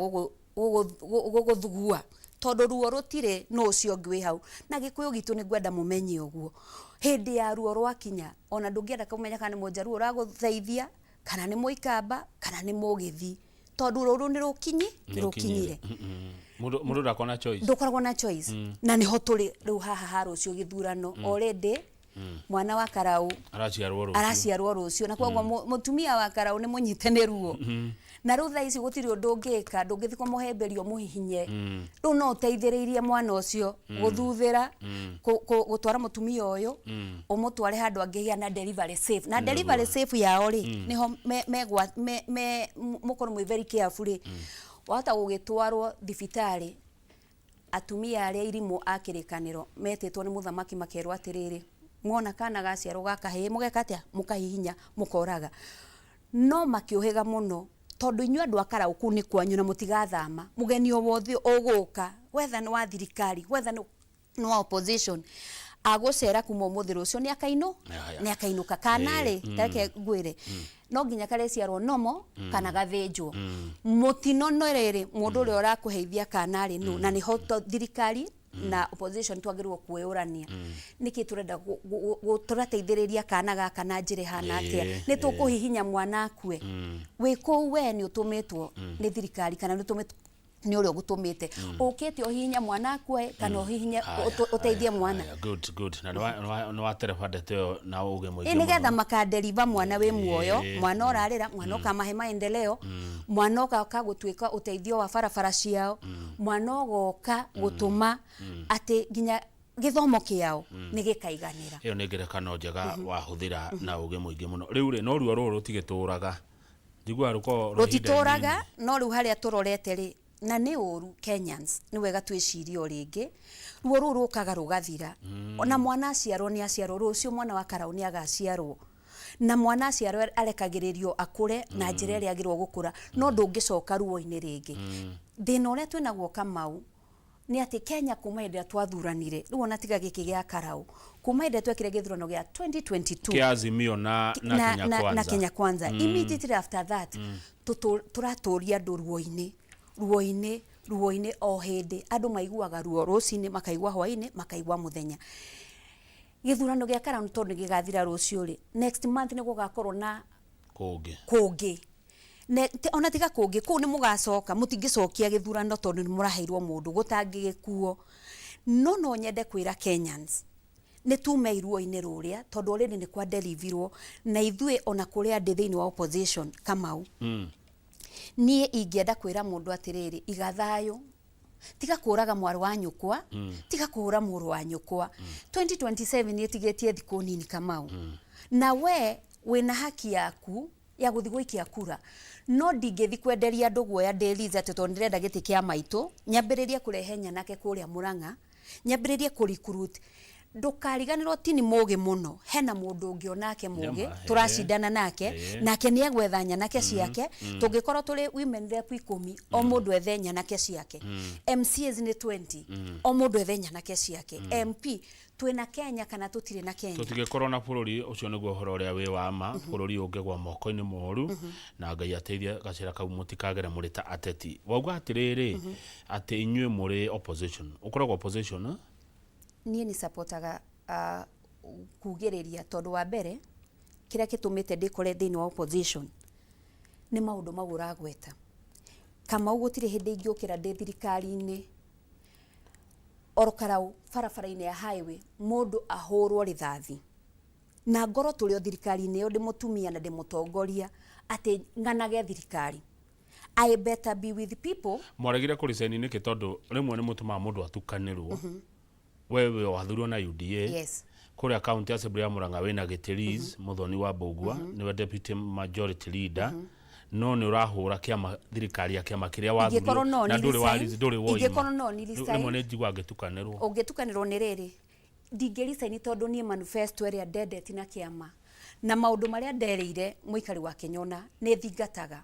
gũgũthugua, tondũ ruo rũtirĩ nũ ũcio ũngĩ wĩ hau. Na Gĩkũyũ gitũ nĩ ngwenda mũmenye ũguo. Hĩndĩ ya ruo rwakinya, ona ndũngĩenda kũmenya kana nĩ Mũnjaruo ũragũteithia, kana nĩ Mũikamba, kana nĩ Mũgĩthii. Tondũ rũrũ nĩ rũkinyire. Mũndũ ndakoragwo na choice. Ndũkoragwo na choice. Na nĩho tũrĩ rĩu haha ha rũciũ gĩthurano. Already mwana wa Karau araciarwo rũciũ. Araciarwo rũciũ. Na koguo mũtumia wa Karau nĩ mũnyite nĩ ruo. Na rĩu thaa ici gũtirĩ ũndũ ũngĩka, ndũngĩthiĩ kũmũhĩmbĩria ũmũhihinye. Rĩu no ũteithĩrĩirie mwana ũcio gũthuthĩra, gũtwara mũtumia ũyũ, ũmũtware handũ angĩgĩa na delivery safe. Na delivery safe yao rĩ, nĩho mũkorwo mwĩ very careful rĩ. Wahota gũgĩtwarwo thibitarĩ, Atumia arĩa irimũ a kĩrĩkanĩro metĩtwo nĩ mũthamaki makerwo atĩrĩrĩ, mwona kana gaciarwo ga kahĩĩ mũgeka atĩa? Mũkahihinya, mũkoraga. No makĩũhĩga mũno tondũ inyuĩ andũ a Karau kũu nĩ kwanyu na mũtigathama. Mũgeni o wothe ũgũka, whether nĩ wa thirikari, whether nĩ wa opposition, agũcera kuma ũmũthĩ rũciũ nĩ akainũ nĩ akainũka. Kana rĩ, reke ngwĩre, no nginya karĩciarwo nomo kana gathĩnjwo. Mũtino no rĩrĩ, mũndũ ũrĩa ũrakũheithia kana rĩ nũ? Na nĩho thirikari na opposition twagĩrĩirwo kwĩyũrania, nĩkĩ tũrenda tũrateithĩrĩria kana gaka na njĩra ĩhana atĩa? Nĩ tũkũhihinya mwana akue? Wĩ kũu we nĩ ũtũmĩtwo nĩ thirikari kana nĩ ũtũmĩtwo nĩ ũrĩa ũgũtũmĩte, ũkĩte ũhihinye mwana akue kana ũhihinye ũteithie mwana? Haya, good, good. Na nĩ watereba ndeto ĩyo na ũgĩ mũingĩ Ĩ nĩgetha mũno. Makaderiva mwana wĩ muoyo, mwana ũrarĩra, mwana ũkamahe maendeleo, mwana ũgoka gũtuĩka ũteithio wa barabara ciao, mwana ũgoka gũtũma atĩ nginya gĩthomo kĩao nĩ gĩkaiganĩra. Ĩyo nĩ ngerekano njega wahũthĩra na ũgĩ mũingĩ mũno. Rĩu rĩ, no ruo rũrũ rũtigĩtũraga, njiguaga rũkoragwo rwa ihinda Rũtitũraga. Inini. No rĩu harĩa tũrorete rĩ, na nĩ ũru, Kenyans, nĩ wega twĩcirie o rĩngĩ, ruo rũu rũkaga rũgathira. Ona mwana aciarwo nĩ aciarwo, rũciũ mwana wa Karau nĩ agaciarwo, na mwana aciarwo arekagĩrĩrio akũre na njĩra ĩrĩa agĩrĩirwo gũkũra, no ndũngĩcoka ruo-inĩ rĩngĩ. Thĩna ũrĩa twĩnaguo, Kamau, nĩ atĩ Kenya kuma hĩndĩ ĩrĩa twathuranire, rĩu ona tiga gĩkĩ gĩa Karau, kuma hĩndĩ ĩrĩa twekire gĩthurano gĩa 2022 kĩa Azimio na Kenya na Kwanza. Kenya Kwanza, immediately after that tũratũria andũ ruo-inĩ, ruo-inĩ, ruo-inĩ. O hĩndĩ andũ maiguaga ruo rũcinĩ, makaigua hwaĩ-inĩ, makaigua mũthenya. Gĩthurano gĩa Karau tondũ nĩ gĩgathira rũciũ rĩ, next month nĩ gũgakorwo na kũngĩ. Kũngĩ. Ona tiga kũngĩ, kũu nĩ mũgacoka, mũtingĩcokia gĩthurano tondũ nĩ mũraheirwo mũndũ gũtangĩgĩkuo. No nyende kwĩra Kenyans nĩ tume iruo-inĩ rũrĩa, tondũ already nĩ kwa deliverwo na ithuĩ ona kũrĩa ndĩ thĩinĩ wa opposition, Kamau, niĩ ingĩenda kwĩra mũndũ atĩrĩrĩ, iga thayũ, tiga kũraga mwarĩ wa nyũkwa, tiga kũhũra mũrũ wa nyũkwa. 2027 ĩtigĩtie thikũ nini, Kamau, na we wĩna haki yaku ya gũthiĩ gũikia kura, no ndingĩthi kwenderia andũ guoya ndĩ Liz atĩ tondũ ndĩrenda gĩtĩ kĩa maitũ, nyambĩrĩrie kũrehe nyanake kũrĩa Mũrang'a, nyambĩrĩrie kũ recruit. Ndũkariganĩrwo tini mũgĩ mũno, hena mũndũ ũngĩ onake mũgĩ tũracindana nake, nake nĩ egwetha nyanake ciake. Tũngĩkorwo tũrĩ women rep 10, o mũndũ ethe nyanake ciake. MCAs nĩ 20, o mũndũ ethe nyanake ciake. MP twĩna Kenya kana tũtirĩ na Kenya? Tũtigĩkorwo na bũrũri ũcio nĩguo ũhoro ũrĩa wĩ wa ma. Bũrũri ũngĩgwa moko-inĩ moru, na Ngai ateithie gacĩra kau mũtikagere mũrĩ ta ateti. Wauga atĩrĩrĩ, atĩ inyuĩ mũrĩ opposition, ũkoragwo opposition, eh? Niĩ nĩ supportaga kugĩrĩria, tondũ wa mbere kĩrĩa gĩtũmĩte ndĩkore thĩinĩ wa opposition nĩ maũndũ mau ũragweta, Kamau. Gũtirĩ hĩndĩ ingĩũkĩra ndĩ thirikari-inĩ oro Karau barabara-inĩ ya highway mũndũ ahũrwo rithathi na ngorwo tũrĩ o thirikari-inĩ ĩyo, ndĩ mũtumia na ndĩ mũtongoria, atĩ ng'anage thirikari. I better be with people. Mwaregire kũ resign nĩkĩ? Tondũ rĩmwe nĩ mũtũmaga mũndũ atukanĩrwo. We wĩ wathurwo na UDA kũrĩa county assembly ya Murang'a, wĩna gĩtĩ. Liz Muthoni wa Mbũgua nĩwe deputy majority leader, no nĩ ũrahũra kĩama, thirikari ya kĩama kĩrĩa Ingĩkorwo wathurirwo no na ni ndũrĩ wa resign, ndũrĩ woima. Ingĩkorwo no ni resign. Rĩmwe nĩ njiguaga ngĩtukanĩrwo. Ũngĩtukanĩrwo nĩ rĩrĩ, ndingĩ resign tondũ niĩ manifesto ĩrĩa ndendeti na kĩama na maũndũ marĩa nderĩire mũikari wa Kĩnyona nĩ thingataga,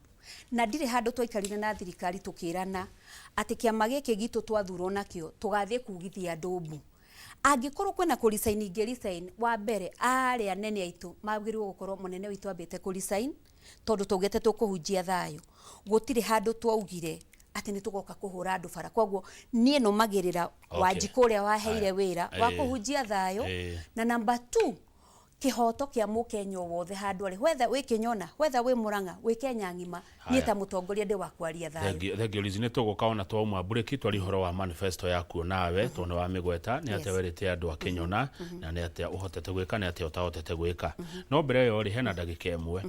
na ndirĩ handũ twaikarire na thirikari tũkĩrana atĩ kĩama gĩkĩ gitũ twathurwo nakĩo tũgathiĩ kugithia andũ mbu. Angĩkorwo kwĩna kũ resign, ingĩ resign. Wa mbere, arĩa anene aitũ magĩrĩirwo gũkorwo, mũnene witũ ambĩte kũ resign, tondũ twaugĩte tũkũhunjia thayũ. Gũtirĩ handũ twaugire atĩ nĩ tũgoka kũhũra andũ bara. Koguo niĩ nũmagĩrĩra Wanjikũ ũrĩa waheire wĩra wa kũhunjia thayũ. Na number 2, kĩhoto kĩa mũkenya o wothe handũ arĩ, whether wĩ Kĩnyona, whether wĩ Mũrang'a, wĩ Kenya ng'ima, niĩ ta mũtongoria ndĩ wa kwaria thayũ. Thengiũ, thengiũ Liz. Nĩ tũgũka ona twauma mburĩki twarie ũhoro wa manifesto yaku nawe, tondũ nĩ wamĩgweta, nĩ atĩa werĩte andũ a Kĩnyona na nĩ atĩa ũhotete gwĩka, nĩ atĩa ũtahotete gwĩka. No mbere ĩyo rĩ, hena ndagĩka 1,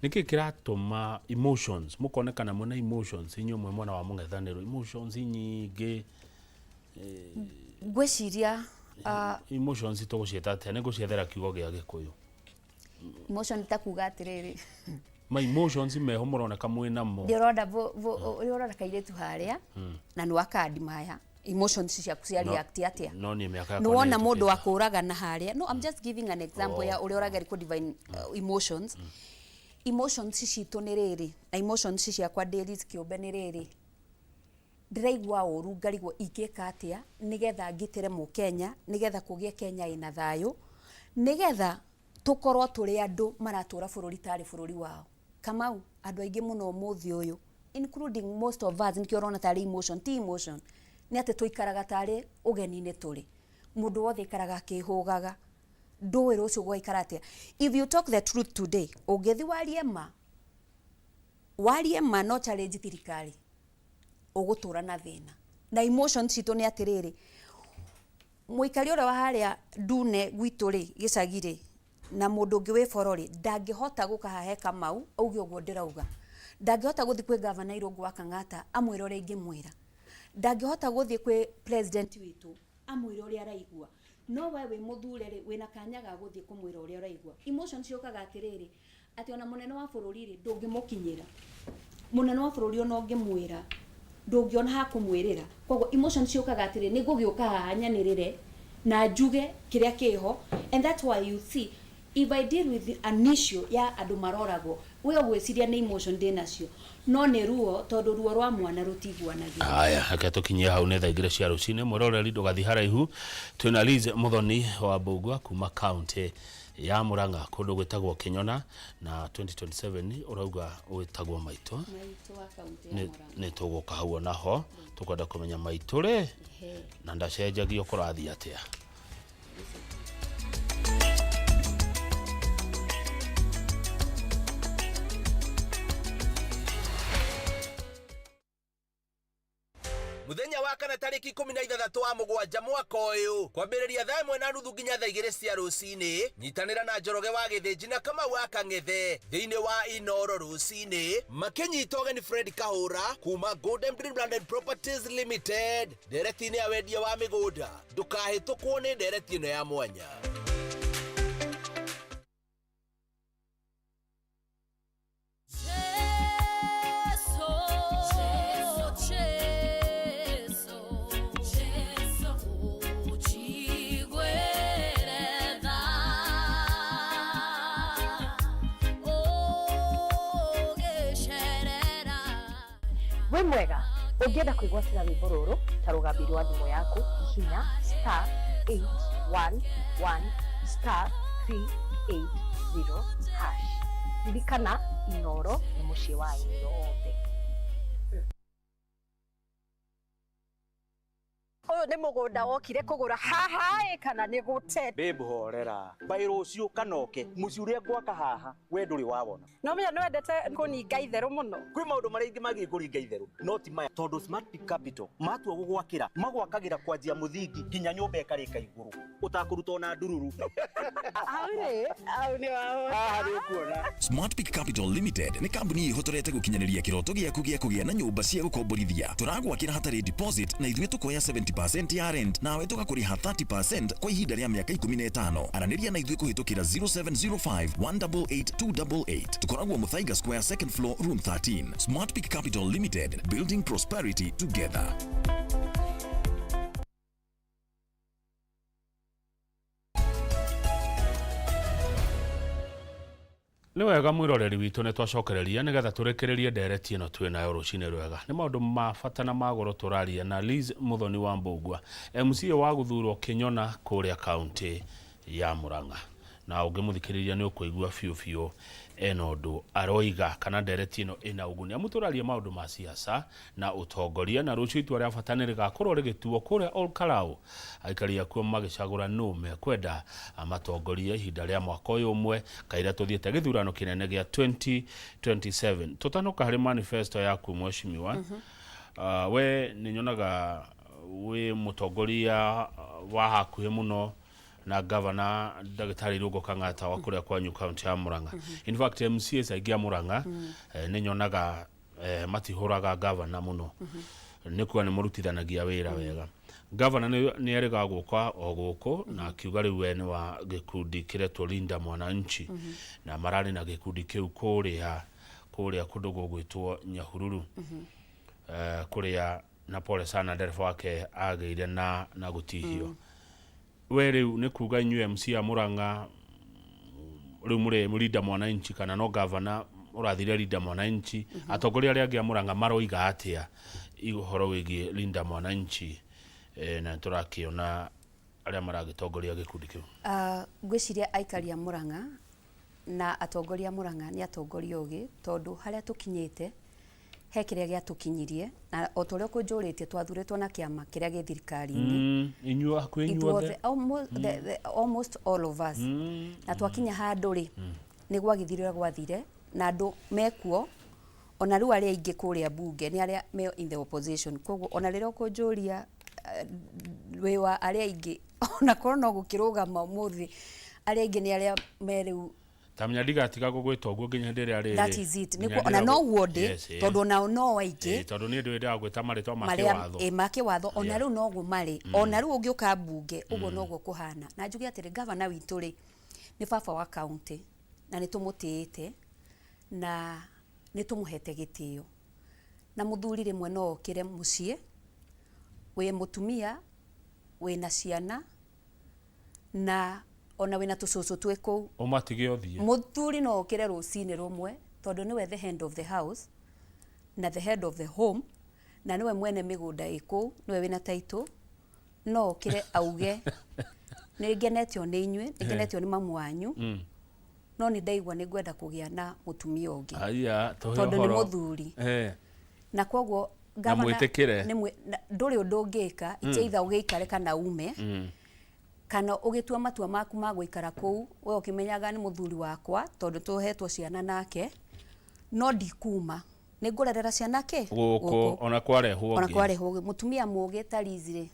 nĩkĩ kĩratũma emotions, mũkonekana mwĩna emotions inyuĩ mwĩ mwena wa mũng'ethanĩro, emotions nyingĩ? Ngwĩciria Emotions tũgũciĩta atĩa? Nĩ ngũciethera kiugo gĩa Gĩkũyũ. Emotion ta kuga atĩrĩrĩ, ma emotions meho mũroneka mwĩnamo. Ndĩrona ũrona kairĩtu harĩa na nĩ wa kandi maya. Emotions ciaku cia react atia? No niĩ mĩaka yakwa Nĩ wona nĩ mũndũ wa ĩhĩtũkĩte. kũragana harĩa. No, I'm just giving an example ya ũrĩa ũrageria kũ define emotions. Emotions citũ nĩ rĩrĩ, na emotions ciakwa ndĩ Liz kĩũmbe nĩ rĩrĩ, ndĩraigua ũru, ngarigwo ingĩka atĩa nĩgetha ngitĩre mũkenya, nĩgetha kũgĩe Kenya ĩna thayũ, nĩgetha tũkorwo tũrĩ andũ maratũra bũrũri tarĩ bũrũri wao. Kamau, andũ aingĩ mũno ũmũthĩ ũyũ, including most of us, nĩkĩo ũrona tarĩ emotion, ti emotion, nĩ atĩ tũikaraga tarĩ ũgeni-inĩ tũrĩ. Mũndũ wothe aikaraga akĩhũgaga, ndũĩ rũciũ gũgaikara atĩa. If you talk the truth today, ũngĩthiĩ warie ma, warie ma no challenge thirikari, ũgũtũra na thĩna. Na emotions citũ nĩ atĩrĩrĩ, mũikari ũrĩa wa harĩa ndune gwitũ rĩ, gĩcagi rĩ, na mũndũ ũngĩ wĩ boro rĩ, ndangĩhota gũka haha he Kamau auge ũguo ndĩrauga. Ndangĩhota gũthiĩ kwĩ gavana Irũngũ wa Kang'ata amwĩre ũrĩa ingĩmwĩra. Ndangĩhota gũthiĩ kwĩ president witũ amwĩre ũrĩa araigua. No we wĩ mũthure rĩ, wĩna kanya ga gũthiĩ kũmwĩra ũrĩa ũraigua. Emotions ciũkaga atĩrĩrĩ, atĩ ona mũnene wa bũrũri rĩ, ndũngĩmũkinyĩra. Mũnene wa bũrũri ona ũngĩmwĩra, ndũngĩona ha kũmwĩrĩra. Koguo emotions ciũkaga atĩrĩ, nĩ ngũgĩũka haha nyanĩrĩre na njuge kĩrĩa kĩho. And that's why you see, if I deal with an issue ya andũ maroragwo, we ũgwĩciria nĩ emotion ndĩnacio, no nĩ ruo, tondũ ruo rwa mwana rũtiguanagĩra. Haya, reke tũkinyie hau nĩ thaa 2 cia rũcinĩ. Mwĩroreri, ndũgathiĩ haraihu, twĩna Liz Muthoni wa Mbũgua kuma kaunti ya Murang'a, kũndũ gwĩtagwo Kĩnyona, na 2027 ũrauga wĩtagwo maitũ. Maitũ wa kaunti ya Murang'a. Nĩ tũgũka hau onaho, tũkwenda kũmenya maitũ rĩ na ndacenjagio kũrathiĩ atĩa. Muthenya wa kana tariki 16 wa 7 mwaka ũyũ, kwambĩrĩria thaa 1:30 nginya thaa 2 cia rũcinĩ, nyitanĩra na Njoroge wa Gĩthĩnji na Kamau wa Kang'ethe thĩinĩ wa Inoro rũcinĩ, makĩnyita ũgeni Fred Kahũra kuma Golden Dreamland and Properties Limited ndereti-inĩ ya wendia wa mĩgũnda. Ndũkahĩtũkwo nĩ ndereti ĩno ya mwanya. Wĩ mwega, ũngĩenda kwĩgwatĩra rwĩmbo rũrũ ta rũgambi rwa thimũ yaku, hihinya *811*380#. Ririkana, Inoro nĩ mũciĩ wa aini othe. Ũyũ nĩ mũgũnda wokire kũgũra haha ĩ, kana nĩ gũte? Babe, horera mbaĩ rũciũ kanoke mũciĩ ũrĩa ngwaka haha we ndũrĩ wawona. No menya nĩ wendete kũninga itherũ mũno. Kwĩ maũndũ marĩa ingĩ magĩrĩire kũringa itherũ, no ti maya, tondũ Smart Peak Capital matua gũgwakĩra magwakagĩra kwanjia mũthingi nginya nyũmba ĩkarĩka igũrũ ũtakũruta ona ndururu. Hau rĩ, hau nĩ wahota. Haha nĩ ũkuona. Smart Peak Capital Limited nĩ kambuni ĩhotorete gũkinyanĩria kĩroto gĩaku gĩa kũgĩa na nyũmba cia gũkomborithia. Tũragwakĩra hatarĩ deposit, na ithuĩ tũkoya 70% ya rent, nawe tũgakũrĩha 30% kwa ihinda rĩa mĩaka 15. Aranĩria na ithuĩ kũhĩtũkĩra 0705 188 288. Tũkoragwo Muthaiga Square, second floor, room 13. Smart Peak Capital Limited, building prosperity together. Nĩ wega, mwĩroreri witũ, nĩ twacokereria nĩgetha tũrĩkĩrĩrie ndereti ĩno twĩ nayo rũcinĩ rwega. Nĩ maũndũ ma bata na magoro tũraria na Liz Muthoni wa Mbũgua, MCA wa gũthurwo Kĩnyona kũrĩa kaunti ya Murang'a, na ũngĩmũthikĩrĩria nĩ ũkũigua biũ biũ ena ũndũ aroiga kana ndereti ĩno ĩna ũguni, amu tũraria maũndũ ma siasa na ũtongoria. Na rũciũ itua rĩa bata nĩ rĩgakorwo rĩgĩtuo kũrĩa Ol Kalou, aikari akuo magĩcagũra nũ mekwenda matongorie ihinda rĩa mwaka ũyũ ũmwe kaira tũthiĩte gĩthurano kĩnene gĩa 2027. Tũtanoka harĩ manifesto yaku, mheshimiwa, we nĩ nyonaga wĩ mũtongoria wa hakuhĩ mũno na gavana Ndagĩtarĩ Irũngũ Kang'ata wa kũrĩa kwanyu kaunti ya Murang'a. In fact, MCAs aingĩ a Murang'a nĩ nyonaga matihũraga gavana mũno, nĩ kuga nĩ mũrutithanagia wĩra wega. Gavana nĩ erĩga gũka o gũkũ na akiuga rĩu we nĩ wa gĩkundi kĩretwo Linda Mwananchi, na mararĩ na gĩkundi kĩu kũrĩa kũndũ gũgwĩtwo Nyahururu, kũrĩa Na pole sana ndereba wake agĩire na na gũtihio. We rĩu nĩ kuga inyuĩ MC a Murang'a rĩu mũrĩ Linda Mwananchi kana no gavana ũrathire Linda Mwananchi, atongoria arĩa angĩ a Murang'a maroiga atĩa ũhoro wĩgiĩ Linda Mwananchi? Na nĩtũrakĩona arĩa maragĩtongoria gĩkundi kĩu. Ngwĩciria aikari a Murang'a na atongoria a Murang'a nĩ atongoria ogĩ, tondũ harĩa tũkinyĩte he kĩrĩa gĩatũkinyirie, na o ta ũrĩa ũkũnjũrĩtie, twathurĩtwo na kĩama kĩrĩa gĩ thirikari-inĩ. Inyuĩ hakuhĩ inyuothe. Ithuothe, almost all of us. Na twakinya handũ rĩ, nĩ gwagĩthire ũrĩa gwathire, na andũ mekuo ona rĩu arĩa aingĩ kũrĩa bunge nĩ arĩa me in the opposition. Koguo ona rĩrĩa ũkũnjũria wĩ wa arĩa aingĩ, ona korwo no gũkĩrũgama ũmũthĩ, arĩa aingĩ nĩ arĩa me rĩu. Tamenya ndigatiga gũgwĩta ũguo nginya hĩndĩ ĩrĩa rĩrĩ. That is it. Nginya Nĩguo ona hĩndĩ ĩrĩa noguo ndĩ, tondũ onao no aingĩ. Tondũ niĩ ndĩrĩ ndĩragwĩta marĩtwa ma marĩa kĩwatho. Ma kĩwatho ona rĩu noguo marĩ, ona rĩu ũngĩũka mbunge ũguo noguo kũhana. Na njuge atĩrĩ, gavana witũ rĩ, nĩ baba wa kaunti, na nĩ tũmũtĩĩte na nĩ tũmũhete gĩtĩo. Na mũthuri rĩmwe no okĩre mũciĩ, wĩ mũtumia wĩna ciana na ona wĩna tũcũcũ twĩ kũu, ũmatige ũthiĩ. Mũthuri no okĩre rũcinĩ rũmwe, tondũ nĩwe the head of the house na the head of the home, na nĩwe mwene mĩgũnda ĩ kũu, nĩwe wĩna title, no okĩre auge, "Nĩ ngenetio nĩ inyuĩ, nĩ ngenetio nĩ mamu wanyu, no nĩ ndaigua nĩ ngwenda kũgĩa na mũtumia ũngĩ." Aya tũhe Tondũ nĩ ũhoro. Mũthuri. Na koguo Na gavana mwĩtĩkĩre. Ndũrĩ ũndũ ũngĩka. It's either ũgĩikare kana ume, kana ũgĩtua matua maku ma gũikara kũu, we ũkĩmenyaga nĩ mũthuri wakwa, tondũ tũhetwo ciana nake, no ndikuma, nĩ ngũrerera ciana kĩ gũkũ ona kwarehwo ona ũngĩ. Kwarehwo ũngĩ. Mũtumia mũgĩ ta Liz rĩ,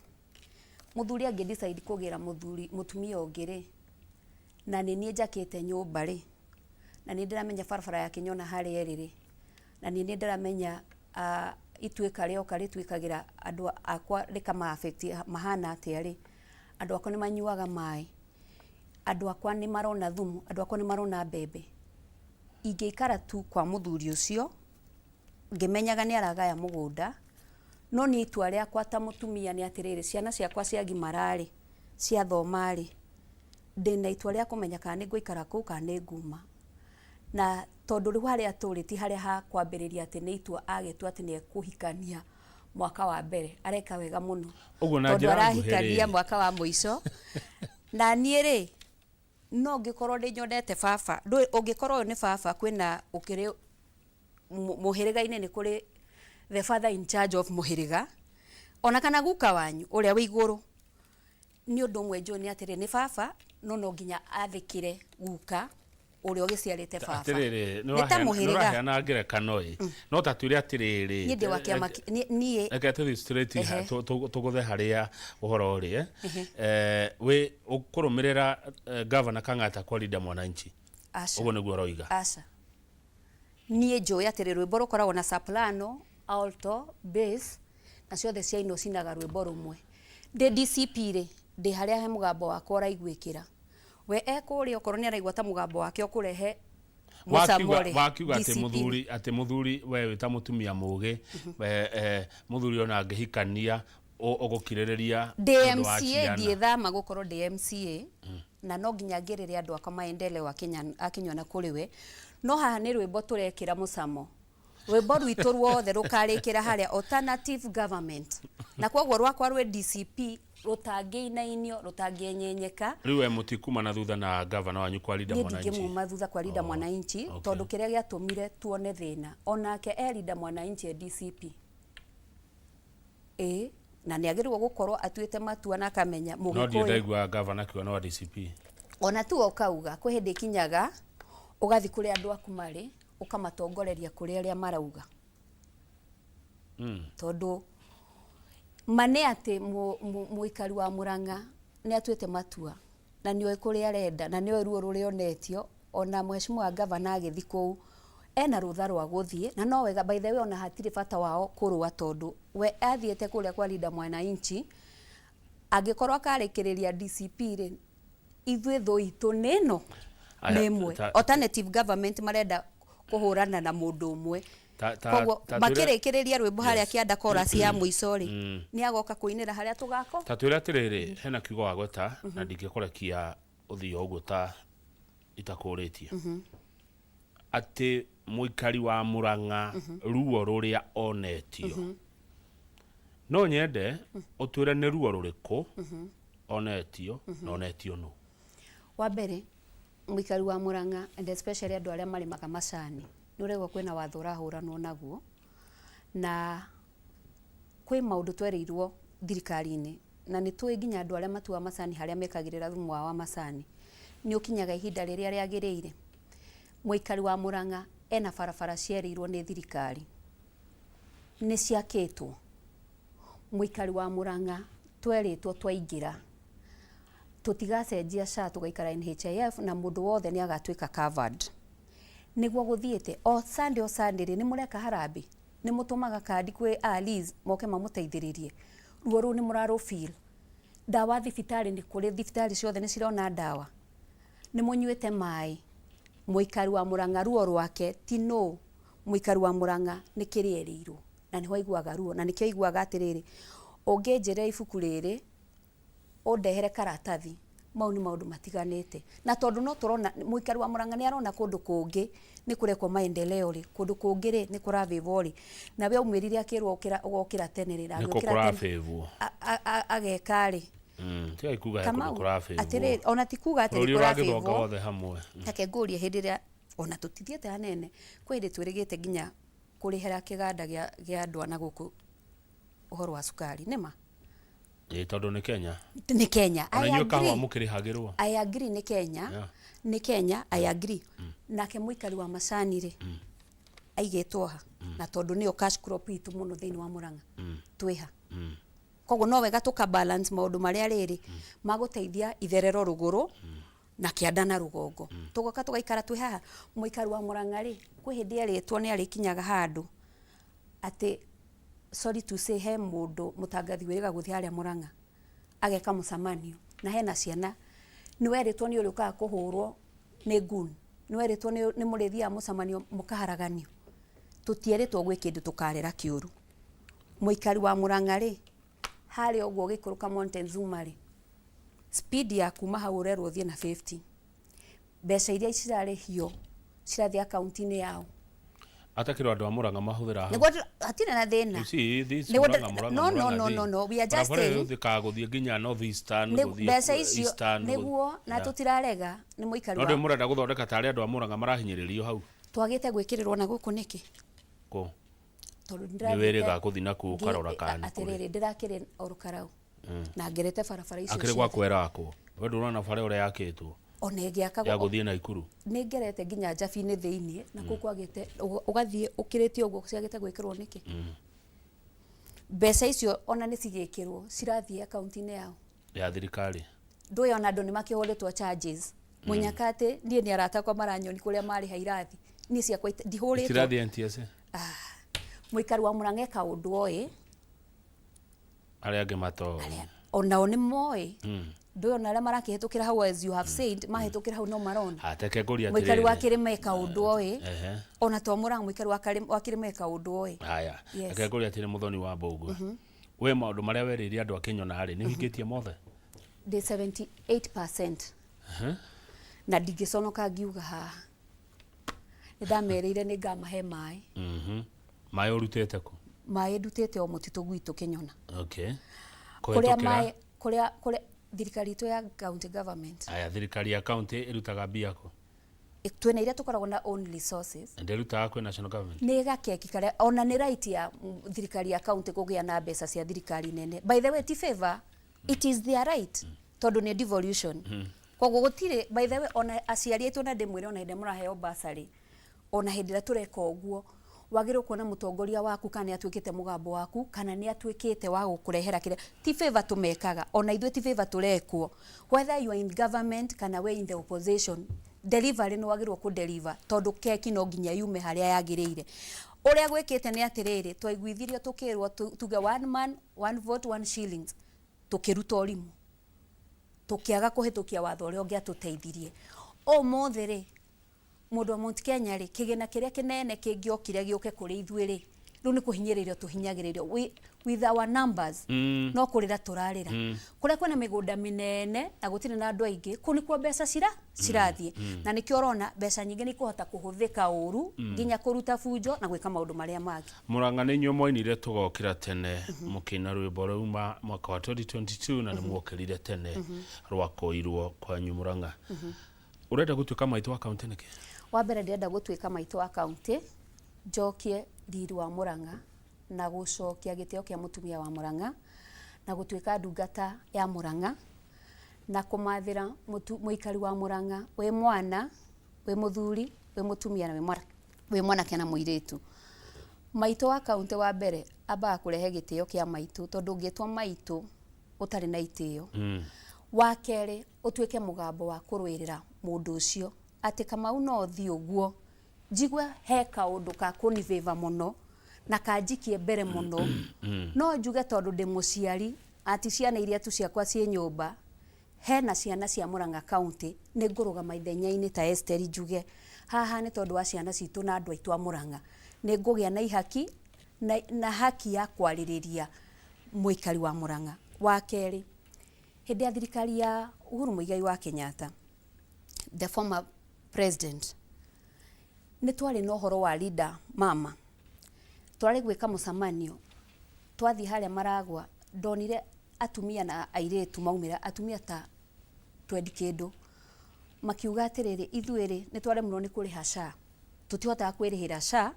mũthuri angĩ decide kũgĩra mũthuri mũtumia ũngĩ rĩ, na nĩ niĩ njakĩte nyũmba rĩ, na nĩ ndĩramenya barabara ya Kĩnyona harĩa ĩrĩ rĩ, na nĩ niĩ ndĩramenya ituĩka rĩoka rĩtuĩkagĩra andũ akwa rĩkama affect mahana atĩa rĩ, andũ akwa nĩ manyuaga maĩ, andũ akwa nĩ marona thumu, andũ akwa nĩ marona mbembe, ingĩikara tu kwa mũthuri ũcio ngĩmenyaga nĩ aragaya mũgũnda, no niĩ itua rĩakwa ta mũtumia nĩ atĩrĩrĩ, ciana ciakwa ciagimara rĩ, ciathoma rĩ, ndĩna itua rĩa kũmenya kana nĩ ngũikara kũu kana nĩ nguma. Na tondũ rĩu harĩa tũrĩ ti harĩa ha kwambĩrĩria atĩ nĩ itua agĩtua atĩ nĩ ekũhikania mwaka wa mbere, areka wega mũno. Ũguo na Tondũ njĩra nguhĩ arahikania rĩ. Mwaka wa mũico, na niĩ rĩ, no ngĩkorwo ndĩ nyonete baba. Ndũĩ ũngĩkorwo ũyũ nĩ baba, kwĩna ũkĩrĩ mũhĩrĩga-inĩ, nĩ kũrĩ the father in charge of mũhĩrĩga, ona kana guka wanyu ũrĩa wĩ igũrũ. Nĩ ũndũ ũmwe njũĩ nĩ atĩrĩ, nĩ baba, no no nginya athĩkĩre guka ũrĩa ũgĩciarĩte baba. Atĩrĩrĩ, Nĩ ta mũhĩrĩga. nĩũraheana ngerekano ĩ, no ta twĩre atĩrĩrĩ. Niĩ ndĩ wa kĩama niĩ Reke tũthiĩ straight. Tũgũthe harĩa ũhoro ũrĩ, eh? Wĩ ũkũrũmĩrĩra gavana Kang'ata kwa Linda Mwananchi? Aca. Ũguo nĩguo ũroiga? Aca, niĩ njũĩ atĩrĩ, rwĩmbo rũkoragwo na soprano, alto, bass, na ciothe ciainwo cinaga rwĩmbo rũmwe. Ndĩ DCP rĩ, ndĩ harĩa he mũgambo wakwa ũraiguĩkĩra. We ekũrĩa, okorwo nĩ araigua ta mũgambo wake ũkũrehe mũcamo rĩ, Wakiuga atĩ DCP. Mũthuri, atĩ mũthuri, we wĩ ta mũtumia mũgĩ, mũthuri ona angĩhikania ũgũkirĩrĩria Ndĩ nĩ ũndũ wa MCA. ciana. Ndiĩthama gũkorwo ndĩ MCA, na no nginya ngĩrĩre andũ akwa maendeleo akinyona kũrĩ we. No haha nĩ rwĩmbo tũrekĩra mũcamo, rwĩmbo rwitũ ruothe rũkarĩkĩra harĩa alternative government, na koguo rwakwa rwĩ DCP, rũtangĩinainio, rũtangĩenyenyeka. Rĩu we mũtikuma na thutha na gavana wanyu kwa Linda Niĩ Mwananchi? Ndingĩmuma thutha kwa Linda Mwananchi, tondũ kĩrĩa gĩatũmire tuone thĩna, onake e Linda Mwananchi, e DCP, ĩ, na nĩ agĩrĩirwo gũkorwo atuĩte matua na akamenya No mũgĩkũyũ. ndirĩ ndaigua gavana akiuga no wa DCP. Ona tu ũkauga kwĩ hĩndĩ ikinyaga ũgathiĩ kũrĩa andũ aku marĩ, ũkamatongoreria kũrĩ arĩa marauga, tondũ ma nĩ atĩ mũikari wa Murang'a nĩ atuĩte matua na nĩ oĩ kũrĩa arenda na nĩ oĩ ruo rũrĩa onetio. Ona mheshimiwa gavana agĩthiĩ kũu ena rũtha rwa gũthiĩ, na no wega, by the way, ona hatirĩ bata wao kũrũa, tondũ we athiĩte kũrĩa kwa Linda Mwananchi, angĩkorwo akarĩkĩrĩria DCP rĩ, ithuĩ thũ itũ nĩ ĩno Aya, nĩ ĩmwe. Alternative government marenda kũhũrana na mũndũ ũmwe. Ta- ta- Koguo ta twĩre- makĩrĩkĩrĩria rwĩmbo harĩa Yes. kĩanda chorus ya mũico rĩ, nĩ agoka kũinĩra harĩa tũgako. Ta twĩre atĩrĩrĩ, hena kiugo wagweta na ndingĩkũrekia ũthiĩ o ũguo ta itakũrĩtie, atĩ mũikari wa Mũrang'a ruo rũrĩa onetio. No nyende ũtwĩre nĩ ruo rũrĩkũ onetio na onetio nũ? Wa mbere, mũikari wa Mũrang'a and especially andũ arĩa marĩmaga macani, nĩ ũregwo kwĩna watho ũrahũranwo naguo, na kwĩ maũndũ twerĩirwo thirikari-inĩ, na nĩ tũĩ nginya andũ arĩa matuaga macani harĩa mekagĩrĩra thumu wao wa macani nĩ ũkinyaga ihinda rĩrĩa rĩagĩrĩire. Mũikari wa Mũrang'a ena barabara cierĩirwo nĩ thirikari nĩ ciakĩtwo. Mũikari wa Mũrang'a twerĩtwo twaingĩra tũtigacenjia SHA, tũgaikara NHIF na mũndũ wothe nĩ agatuĩka covered. Nĩguo gũthiĩte o Sunday, o Sunday rĩ, nĩ mũreka harambĩ, nĩ mũtũmaga kandi kwĩ Alice moke mamũteithĩrĩrie. Ruo rũu nĩ mũrarũ feel. Ndawa thibitarĩ nĩ kũrĩ, thibitarĩ ciothe nĩ cirona ndawa, nĩ mũnyuĩte maĩ. Mũikari wa Mũrang'a ruo rwake ti no, mũikari wa Mũrang'a nĩ kĩrĩa erĩirwo na nĩho aiguaga ruo, na nĩkĩo aiguaga atĩrĩrĩ, ũngĩnjĩra ibuku rĩrĩ ũndehere karatathi, mau nĩ maũndũ matiganĩte. Na tondũ no tũrona mũikari wa Mũrang'a nĩ arona kũndũ kũngĩ nĩ kũrekwo maendeleo rĩ, kũndũ kũngĩ rĩ nĩ kũravĩvwo rĩ, na we aumĩrire akĩrwo ũkĩra ũgokĩra tene rĩ, na Nĩkũ agĩũkĩra tene kũrabĩvwo? Ageka rĩ. Tigai kuga he kũndũ Kamau, kũrabĩvwo. Atĩrĩrĩ, ona ti kuga atĩ nĩ Bũrũri ũragĩthonga kũrabĩvwo. wothe hamwe. Reke ngũrie, hĩndĩ ĩrĩa ona tũtithiĩte hanene, kwĩ hĩndĩ twĩrĩgĩte nginya kũrĩhĩra kĩganda gĩa andũ a na gũkũ ũhoro wa cukari, nĩma? Ĩ, tondũ nĩ Kenya. Nĩ Kenya. Ona I inyuĩ kahũa agree. mũkĩrĩhagĩrwo. I agree, nĩ Kenya. Nĩ Kenya, I agree. Nake mũikari wa macani rĩ, aigĩtwo ha? Na tondũ nĩyo cash crop itũ mũno thĩinĩ wa Mũrang'a, twĩha? Koguo no wega tũka balance maũndũ marĩa rĩrĩ magũteithia itherero rũgũrũ na kĩanda na rũgongo, tũgoka tũgaikara twĩ haha. Mũikari wa Mũrang'a rĩ, kwĩ hĩndĩ erĩtwo nĩ arĩkinyaga handũ atĩ, sorry to say, he mũndũ mũtangathi wĩrĩga gũthiĩ harĩa Mũrang'a ageka mũcemanio na hena ciana, nĩ werĩtwo nĩ ũrĩũkaga kũhũrwo nĩ gun, nĩ werĩtwo nĩ mũrĩthiaga mũcemanio mũkaharaganio. Tũtierĩtwo gwĩ kĩndũ tũkarera kĩũru. Mũikari wa Mũrang'a rĩ, harĩa ũguo ũgĩikũrũka Montezuma rĩ, speed ya kuma hau ũrerwo ũthiĩ na 50. Mbeca iria cirarĩhio cirathiĩ akaunti-inĩ yao. Atakĩrwo andũ a Mũrang'a mahũthĩra hau. Nĩguo hatirĩ na thĩna. You see, this Nĩguo Murang'a, Murang'a, no, no, Murang'a no, thing. no, no, we are just Barabara ĩyo saying ĩhũthĩkaga gũthiĩ nginya North Eastern, nĩ gũthiĩ mbeca icio Eastern, nĩguo na tũtirarega nĩ mũikari No ndĩ wa mũrenda gũthondeka tarĩ andũ a Murang'a marahinyĩrĩrio hau. Twagĩte gwĩkĩrĩrwo na gũkũ nĩkĩ? Kũ? Tondũ Nĩ wĩrĩga gũthiĩ na kũu ũkarora kana nĩ kũrĩ. Atĩrĩrĩ, ndĩrakĩrĩ Ol Kalou na ngerete barabara icio Akĩrĩ ciothe. gwa kwerakwo. We ndũrona bara ũrĩa yakĩtwo Ona ĩgĩakagwo ya gũthiĩ Naikuru. Nĩ ngerete nginya njabi-inĩ thĩiniĩ na kũu kwagĩte ũgathiĩ ũkĩrĩtie ũguo, ciagĩte gwĩkĩrwo nĩkĩ? Mbeca icio ona nĩ cigĩkĩrwo, cirathiĩ akaunti-inĩ yao Ya thirikari. Ndũĩ ona andũ nĩ makĩhũrĩtwo charges mũnyaka atĩ niĩ nĩ arata akwa maranyoni kũrĩa marĩha irathi, niĩ ciakwa ndihũrĩtwo. Itirathiĩ NTSA. Mũikari wa Mũrang'a eka ũndũ oĩ. Arĩa angĩ matoĩ. Onao nĩ moĩ. Ndũĩ ona arĩa marakĩhĩtũkĩra hau, as you have said, mahĩtũkĩra hau no marona. Ateke ngũria Mũikari wa atĩrĩrĩ. kĩrĩma eka ũndũ oĩ. Ona to Mũrang'a, mũikari wa kĩrĩma eka ũndũ oĩ. Haya. Yes. Reke ngũria atĩrĩ, Mũthoni wa Mbũgua. We maũndũ marĩa werĩire andũ a Kĩnyona rĩ, nĩ ũhingĩtie mothe? Ndĩ 78% na ndingĩconoka ngiuga haha nĩ ndamerĩire nĩ ngamahe maĩ. Maĩ ũrutĩte kũ? Maĩ ndutĩte o mũtitũ gwitũ Kĩnyona. Kũrĩa Kũhĩtũkĩra. Maĩ kũrĩa thirikari itũ ya county government. Aya, thirikari ya county ĩrutaga mbia kũ? Twĩna iria tũkoragwo na own resources. Ndĩrutaga kwĩ national government. Nĩ gakeki karĩa ona nĩ right ya thirikari ya county kũgĩa na mbeca cia thirikari nene. By the way, ti favor, it is their right, tondũ nĩ devolution. Koguo gũtirĩ, by the way, ona aciari aitũ, na ndĩmwĩre, ona hĩndĩ ĩrĩa mũraheo bursary, ona hĩndĩ ĩrĩa tũreka ũguo, wagĩrĩirwo kuona mũtongoria waku kana nĩ atuĩkĩte mũgambo waku kana nĩ atuĩkĩte wa gũkũrehera kĩrĩa. Ti favor tũmekaga, ona ithuĩ ti favor tũrekwo. Whether you are in government kana we in the opposition, delivery nĩ wagĩrĩirwo kũ deliver, tondũ keki no nginya yume harĩa yagĩrĩire. Ũrĩa gwĩkĩte nĩ atĩrĩrĩ, twaiguithirio tũkĩrwo tuge one man, one vote, one shillings, tũkĩruta ũrimũ, tũkĩaga kũhĩtũkia watho ũrĩa ũngĩatũteithirie. Ũmũthĩ rĩ, Mũndũ wa Mount Kenya rĩ, kĩgĩna kĩrĩa kĩnene kĩngĩokire gĩũke kũrĩ ithuĩ rĩ, rĩu nĩ kũhinyĩrĩrio tũhinyagĩrĩrio. With our numbers, no kũrĩra tũrarĩra. Kũrĩa kwĩna mĩgũnda mĩnene na gũtirĩ na andũ aingĩ, kũu nĩkuo mbeca cirathiĩ. Na nĩkĩo ũrona mbeca nyingĩ nĩ ikũhota kũhũthĩka ũru, nginya kũruta bunjo na gwĩka maũndũ marĩa mangĩ. Murang'a nĩ inyuĩ mwainire tũgokĩra tene, mũkĩina rwĩmbo rwauma mwaka wa 2022, na nĩ mwokĩrire tene rwakũirwo kwanyu Murang'a. Ũrenda gũtuĩka maitũ wa kaunti nĩkĩ? Wa mbere, ndĩrenda gũtuĩka maitũ wa kaunti njokie riri wa Murang'a na gũcokia gĩtĩo kĩa mũtumia wa Murang'a na gũtuĩka ndungata ya Murang'a na kũmathĩra mũikari wa Murang'a, wĩ mwana, wĩ mũthuri, wĩ mũtumia na wĩ mwanake na mũirĩtu. Maitũ wa kaunti, wa mbere, ambaga kũrehe gĩtĩo kĩa maitũ, tondũ ũngĩtwo maitũ ũtarĩ na itĩo. Wa kerĩ, ũtuĩke mũgambo wa kũrũĩrĩra mũndũ ũcio, atĩ Kamau no thiĩ ũguo njigue he kaũndũ ka kũnibĩva mũno na kanjikie mbere mũno, no njuge tondũ ndĩ mũciari ati ciana iria tu ciakwa ciĩ nyũmba, hena ciana cia Murang'a County, nĩ ngũrũgama ithenya-inĩ ta Esther njuge haha nĩ tondũ wa ciana citũ na andũ aitũ a Murang'a, nĩ ngũgĩa na ihaki na haki ya kwarĩrĩria mũikari wa Murang'a. Wa kerĩ, hĩndĩ ya thirikari ya Uhuru Muigai wa Kenyatta, the former president, nĩ twarĩ na ũhoro wa Linda Mama. Twarĩ gwĩka mũcemanio, twathiĩ harĩa Maragwa, ndonire atumia na airĩtu maumĩra, atumia ta 20 kĩndũ, makiuga atĩrĩrĩ, ithuĩ rĩ, nĩ twaremirwo nĩ kũrĩha SHA, tũtihotaga kwĩrĩhĩra SHA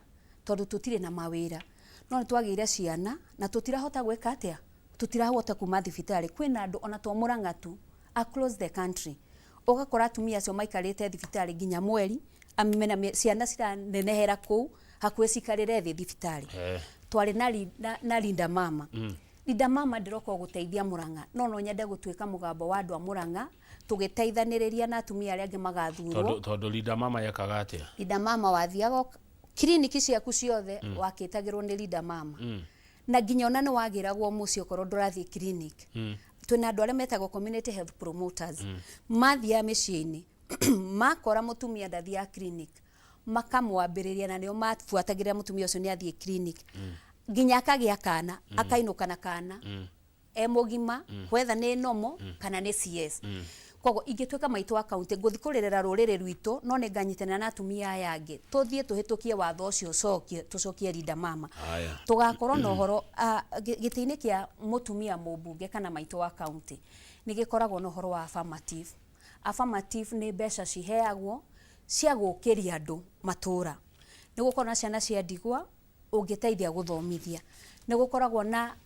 tondũ tũtirĩ na mawĩra, no nĩ twagĩire ciana na tũtirahota gwĩka atĩa, tũtirahota kuma thibitarĩ. Kwĩna andũ ona to Murang'a tu, across the country, ũgakora atumia acio maikarĩte thibitarĩ nginya mweri mena ciana ciranenehera kũu hakuhĩ cikarĩre thĩ thibitarĩ. Twarĩ na Linda Mama. Linda Mama ndĩroka gũteithia Murang'a, no nyende gũtuĩka mũgambo wa andũ a Murang'a, tũgĩteithanĩrĩria na atumia arĩa angĩ magathurwo. Tondũ Linda Mama yekaga atĩa? Linda Mama, wathiaga kiriniki ciaku ciothe, wakĩtagĩrwo nĩ Linda Mama, na nginya ona nĩ wagĩragwo mũciĩ okorwo ndũrathiĩ clinic. Twĩna andũ arĩa metagwo community health promoters, mathiaga mĩciĩ-inĩ, makora mũtumia ndathiaga clinic, makamwambĩrĩria, na nĩo mabuatagĩrĩra mũtumia ũcio nĩ athiĩ clinic nginya akagĩa kana, akainũka na kana e mũgima, whether nĩ normal kana nĩ CS. Koguo ingĩtuĩka maitũ wa kaunti, ngũthiĩ kũrĩrĩra rũrĩrĩ rwitũ, no nĩ nganyitanĩra na atumia aya angĩ, tũthiĩ tũhĩtũkie watho ũcio, ũcokie, tũcokie Linda Mama. Haya. Tũgakorwo na ũhoro gĩtĩ-inĩ kĩa mũtumia mũmbunge kana maitũ wa kaunti, nĩ gĩkoragwo na ũhoro wa affirmative. Affirmative nĩ mbeca ciheagwo cia gũkĩria andũ matũra, nĩ gũkorwo na ciana cia ndigwa ũngĩteithia gũthomithia, nĩ gũkoragwo na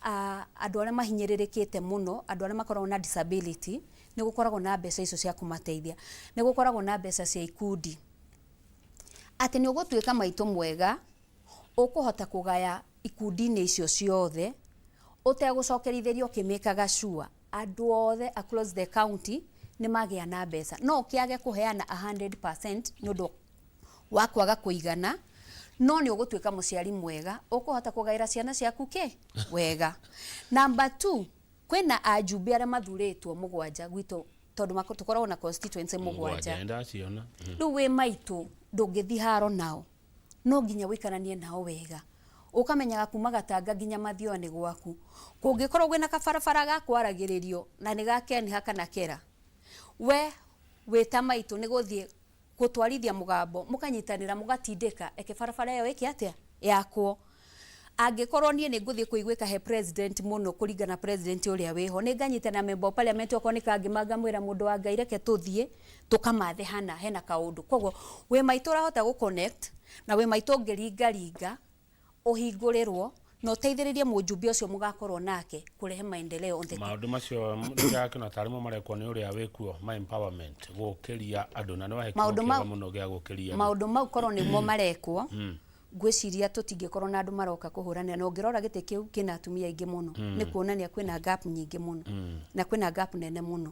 andũ arĩa mahinyĩrĩrĩkĩte mũno, andũ arĩa makoragwo na disability, nĩ gũkoragwo na mbeca icio cia kũmateithia, nĩ gũkoragwo na mbeca cia ikundi, atĩ nĩ ũgũtuĩka maitũ mwega, ũkũhota kũgaya ikundi-inĩ icio ciothe ũtegũcokerithĩrio, ũkĩmĩkaga sure andũ othe across the county nĩ magĩa na mbeca. No ũkĩage kũheana 100% nĩ ũndũ wa kwaga kũigana, no nĩ ũgũtuĩka mũciari mwega, ũkũhota kũgaĩra ciana ciaku kĩ wega. Number 2, kwĩna ajumbe arĩa mathurĩtwo mũgwanja gwitũ, tondũ tũkoragwo na constituency mũgwanja. Ndaciona. Rĩu wĩ maitũ, ndũngĩthiĩ haro nao, no nginya ũikaranie nao wega, ũkamenyaga kuma Gatanga nginya Mathioya nĩ gwaku. Kũngĩkorwo kwĩna kabarabara ga kwaragĩrĩrio na nĩ ga Kenha kana Kera, we wĩ ta maitũ nĩ gũthiĩ gũtwarithia mũgambo, mũkanyitanĩra, mũgatindĩka eke barabara ĩyo ĩke atĩa, yakwo. Angĩkorwo niĩ nĩ ngũthiĩ kũiguĩka he president mũno, kũringana president ũrĩa wĩho, nĩ nganyitanĩra member of parliament, okorwo nĩ kangĩma, ngamwĩra, mũndũ wa Ngai, reke tũthiĩ tũkamathe hana hena kaũndũ. Koguo wĩ maitũ ũrahota gũ connect na wĩ maitũ ũngĩringaringa ũhingũrĩrwo na ũteithĩrĩrie mũjumbe ũcio mũgakorwo nake kũrehe maendeleo on the Maũndũ macio ndĩrakĩona tarĩ mo marekwo nĩ ũrĩa wĩkuo, ma empowerment, gũkĩria andũ, na nĩ wahe Maũndũ kiugo kĩega mũno gĩa gũkĩria andũ. Maũndũ mau korwo nĩmo marekwo, ngwĩciria tũtingĩkorwo na andũ maroka kũhũranĩra. Na ũngĩrora gĩtĩ kĩu kĩna atumia aingĩ mũno, nĩ kuonania kwĩna gap nyingĩ mũno na kwĩna gap nene mũno.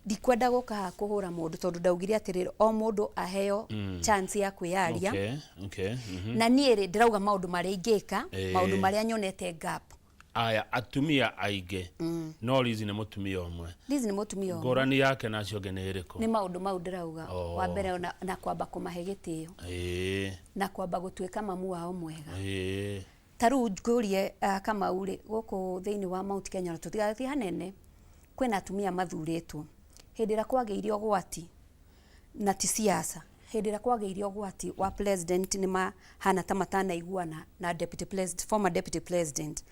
Ndikwenda gũka haha kũhũra mũndũ, tondũ ndaugire atĩrĩrĩ, o mũndũ aheo chance ya kwĩyaria. Na niĩ rĩ, ndĩrauga maũndũ marĩa ingĩka, maũndũ marĩa nyonete gap. Aya atumia aingĩ, no Liz nĩ mũtumia ũmwe. Liz nĩ mũtumia ũmwe. Ngũrani yake na acio angĩ nĩ ĩrĩkũ? Nĩ maũndũ mau ndĩrauga. Oh. Wa mbere na kwamba kũmahe gĩtĩo na kwamba gũtuĩka mamu wao mwega. Ta rĩu ngũrie Kamau rĩ, gũkũ thĩinĩ wa Mount Kenya, ona tũtigathiĩ hanene, kwĩna atumia mathurĩtwo hĩndĩ ĩrĩa kwagĩire ũgwati, na ti siasa, hĩndĩ ĩrĩa kwagĩire ũgwati wa president, nĩ mahana ta matanaiguana na deputy president, former deputy president.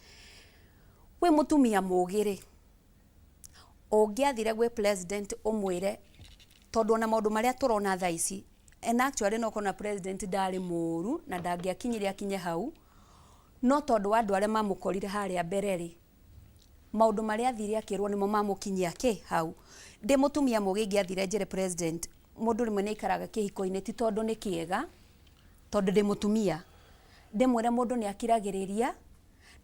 Wĩ mũtumia mũgĩ rĩ, ũngĩathire gwĩ president ũmwĩre, tondũ ona maũndũ marĩa tũrona thaa ici, and actually no korwo na president ndarĩ mũru na ndangĩakinyire akinye hau, no tondũ wa andũ arĩa mamũkorire harĩa mbere rĩ, maũndũ marĩa athire akĩrwo nĩmo mamũkinyia kĩ hau. Ndĩ mũtumia mũgĩ, ingĩathire njĩre president, mũndũ rĩmwe nĩ aikaraga kĩhiko-inĩ ti tondũ nĩ kĩega, tondũ ndĩ mũtumia, ndĩmwĩre mũndũ nĩ akiragĩrĩria,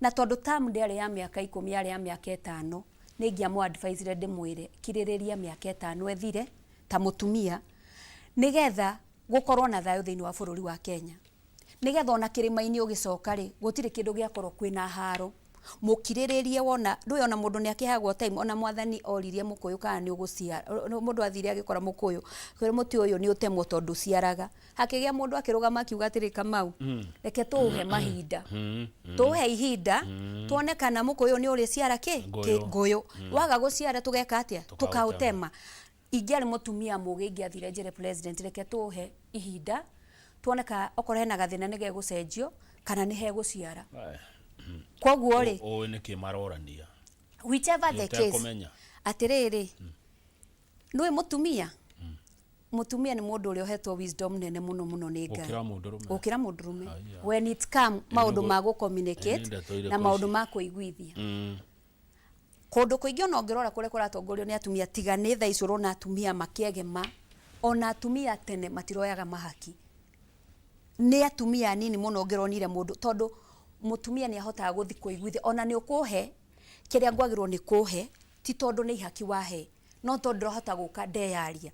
na tondũ term ndĩarĩ ya mĩaka 10, yarĩ ya mĩaka 5, nĩ ingĩamũ advisire ndĩmwĩre, kirĩrĩria mĩaka 5 ĩthire ta mũtumia, nĩgetha gũkorwo na thayũ thĩinĩ wa bũrũri wa Kenya, nĩgetha ona kĩrĩma-inĩ ũgĩcoka rĩ, gũtirĩ kĩndũ gĩakorwo kwĩna haro. Mũkirĩrĩrie, wona ndũĩ ona mũndũ nĩ akĩheagwo time. Ona Mwathani oririe mũkũyũ kana nĩ ũgũciara. Mũndũ athire agĩkora mũkũyũ, kwĩra mũtĩ ũyũ nĩ ũtemwo tondũ ũciaraga. Hakĩgĩa mũndũ akĩrũgama akiuga atĩrĩ, "Kamau, reke tũũhe mahinda, tũũhe ihinda, tuone kana mũkũyũ nĩ ũrĩciara kĩ." Ngũyũ. Ngũyũ. Waga gũciara, tũgeka atĩa? Tũkaũtema. Tũkaũtema. Ingĩarĩ mũtumia mũgĩ, ingĩathire njĩre president, reke tũũhe ihinda, tuone ka okorwo hena gathĩna nĩ gegũcenjio kana nĩ hegũciara. Aya. Koguo rĩ, Ũĩ nĩkĩ marorania? Whichever the case, Ũtekũmenya. Atĩrĩrĩ, nĩũĩ mũtumia nĩ mũndũ ũrĩa ũhetwo wisdom nene mũno mũno nĩ Ngai. Gũkĩra mũndũrũme. Gũkĩra mũndũrũme. Aya. When it come maũndũ ma gũ-communicate Nĩ ndeto irĩkũ na maũndũ ici? ma kũiguithia. Kũndũ kũingĩ ona ũngĩrora kũrĩa kũratongorio nĩ atumia, tiga nĩ thaa ici ũrona atumia makĩegema, ona atumia tene matiroyaga mahaki. Nĩ atumia anini mũno ũngĩronire mũndũ, tondũ mũtumia nĩ ahotaga gũthiĩ kũiguithia, ona nĩ ũkũhe kĩrĩa ngwagĩrĩirwo nĩ kũhe, ti tondũ nĩ ihaki wahe, no tondũ ndĩrahota gũka ndeyaria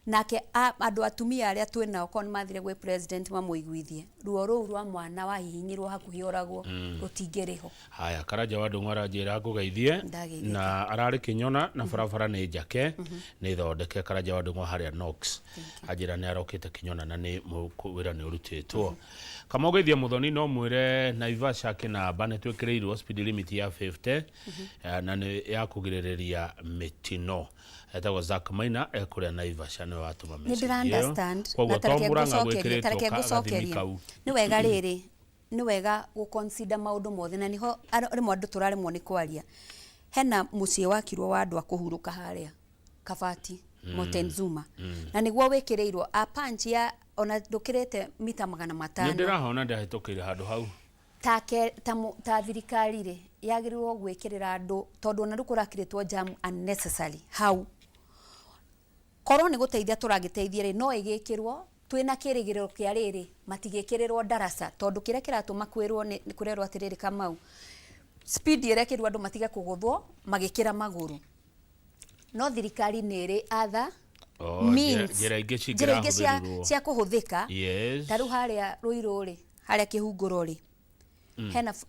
nake. Andũ atumia arĩa twĩ nao, korwo nĩ mathire gwĩ president mamũiguithie, ruo rũu rwa mwana wahihinyirwo hakuhĩ oragwo rũtingĩrĩ ho. Haya, Karanja wa Ndung'u aranjĩra ngũgeithie. Ndageithĩka. Na ararĩ Kĩnyona na barabara nĩ njake, nĩ thondeke. Karanja wa Ndung'u harĩa Knox anjĩra nĩ arokĩte Kĩnyona na nĩ wĩra nĩ ũrutĩtwo. Kama ũgeithie Mũthoni, no mwĩre Naivasha kĩnamba nĩ twĩkĩrĩirwo speed limit ya 50, na nĩ ya kũgirĩrĩria mĩtino. Etagwo Zack Maina, ekũrĩa Naivasha, nĩwe watũma Nĩ message ndĩra ĩyo. understand. Koguo Na to tareke Murang'a ngũcokerie, gwĩkĩrĩtwo tareke gathimi ngũcokerie. kau. Nĩ wega rĩrĩ, nĩ wega gũ-consider maũndũ mothe, na nĩho rĩmwe andũ tũraremwo nĩ kwaria. Hena mũciĩ wakirwo wa andũ a kũhurũka harĩa Kabati, Moctezuma, na nĩguo wĩkĩrĩirwo a punch ya ona ndũkĩrĩte mita magana Nĩ matano ndĩrahona ndahĩtũkĩire handũ hau. Ta thirikari rĩ, yagĩrĩirwo gwĩkĩrĩra andũ, tondũ ona rĩu kũrakĩrĩtwo jam unnecessary hau. Korwo nĩ gũteithia tũragĩteithia rĩ, no ĩgĩkĩrwo twĩna kĩrĩgĩrĩro kĩa rĩrĩ, matigĩkĩrĩrwo ndaraca, tondũ kĩrĩa kĩratũma kwĩrwo nĩ kũrerwo atĩrĩrĩ, Kamau, speed ĩrekĩrwo andũ matige kũgũthwo magĩkĩra magũrũ, no thirikari nĩ ĩrĩ other Oh, means, njĩra ingĩ njĩra ingĩ cia, cingĩrahũthĩrirwo. cia kũhũthĩka. Ta rĩu harĩa Rũirũ rĩ, harĩa Kĩhungũro rĩ,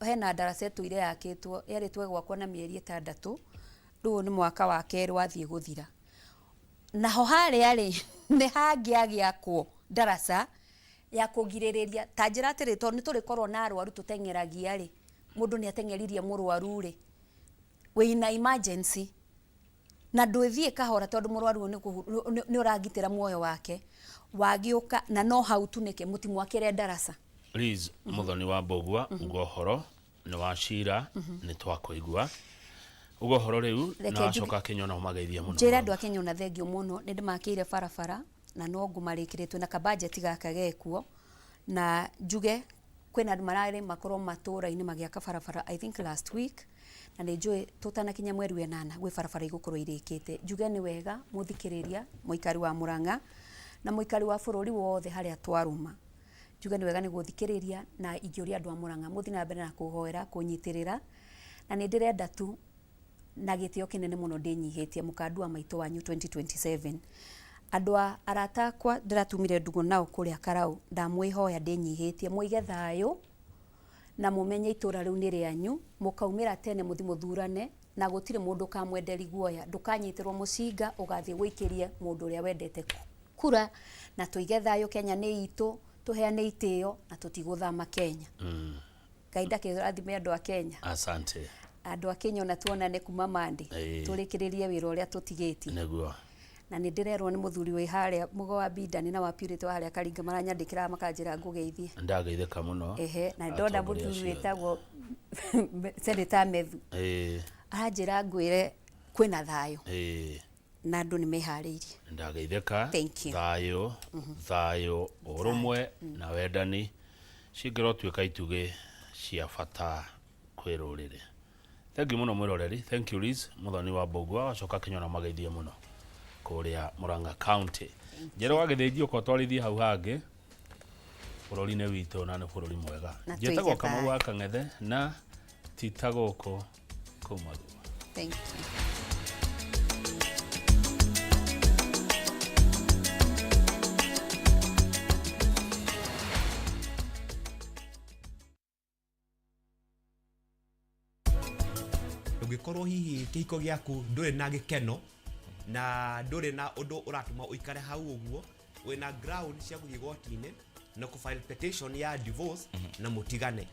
hena ndaraca ĩtũire yakĩtwo, yarĩtwo gwakwo na mĩeri 6, rĩu nĩ mwaka wa kerĩ wathiĩ gũthira. Naho harĩa rĩ, nĩ hangĩagĩakwo ndaraca ya kũgirĩrĩria, ta njĩra atĩrĩ, tondũ nĩ tũrĩkorwo na arwaru tũteng'eragia rĩ, mũndũ nĩ ateng'eririe mũrwaru rĩ, wĩna emergency na ndwĩthiĩ kahora, tondũ mũrwaru ũyũ nĩ ũragitĩra muoyo wake wagĩũka, na no hau tu nĩkĩ mũtimwakĩre ndaraca? Liz Muthoni wa Mbũgua, uga ũhoro nĩ wa cira, nĩ twakũigua uga ũhoro rĩu. Reke Na wacoka Kĩnyona ũmageithie mũno. Njĩre andũ a Kenya ona thengio mũno, nĩ ndĩmakĩire barabara na no ngũmarĩkĩrĩtwo na kabajeti gaka gekuo, na njuge kwĩna andũ mararĩ makorwo matũũra-inĩ magĩaka barabara, I think last week, na nĩ njũĩ tũtanakinya mweri wa ĩnana gwĩ barabara igũkorwo irĩkĩte. Njuge nĩ wega mũthikĩrĩria, mũikari wa Murang'a na mũikari wa bũrũri wothe harĩa twarũma, njuge nĩ wega nĩ gũthikĩrĩria, na ingĩũria andũ a Murang'a mũthiĩ na mbere na kũhoera, kũnyitĩrĩra, na nĩ ndĩrenda tu na gĩtĩo kĩnene mũno ndĩnyihĩtie mũkandua maitũ wanyu 2027. Andũ a arata akwa ndĩratumire ndũgũ nao kũrĩa Karau, ndamwĩhoya ndĩnyihĩtie mũige thayũ. Na mũmenye itũra rĩu nĩ rĩanyu, mũkaumĩra tene mũthi mũthurane, na gũtirĩ mũndũ ũkamwenderi guoya. Ndũkanyitĩrwo mũcinga ũgathiĩ gũikĩrie mũndũ ũrĩa wendete kura, na tũige thayũ. Kenya nĩ itũ, tũheane itĩo na tũtigũthama Kenya. Ngai ndakĩrathime andũ a Kenya. Asante. Andũ a Kenya, ona tuonane kuma Monday, tũrĩkĩrĩrie wĩra ũrĩa tũtigĩtie. Nĩguo. Na nĩ ndĩrerwo nĩ mũthuri wĩ harĩa Mũgo wa Bindani na wa Purity wa harĩa Karinga, maranyandĩkĩra makanjĩra ngũgeithie. Ndageithĩka mũno. Ehe, na ndona Atongoria mũthuri acio. Wĩtagwo Senator Methu aranjĩra ngwĩre kwĩna thayũ na andũ nĩ meharĩirie. Ndageithĩka. Thank you. Thayũ, thayũ, ũrũmwe na wendani cingĩrotuĩka itugĩ cia bata kwĩ rũrĩrĩ. Thank you mũno mwĩroreri. Thank you Liz Muthoni wa Mbũgua, wacoka Kenya na mageithie mũno kũrĩa Murang'a County. Njero wa Gĩthĩnji, ũka ũtwarithie hau hangĩ bũrũri-inĩ witũ, na nĩ bũrũri mwega. Na Njĩtagwo tũige Kamau thayũ. wa Kang'ethe na tita gũkũ kuma guo. Thank you. Ũngĩkorwo hihi kĩhiko gĩaku ndũrĩ na gĩkeno na ndũrĩ na ũndũ ũratũma ũikare hau ũguo, wĩna ground cia gũthiĩ igoti-inĩ na kũ file petition ya divorce na mũtigane.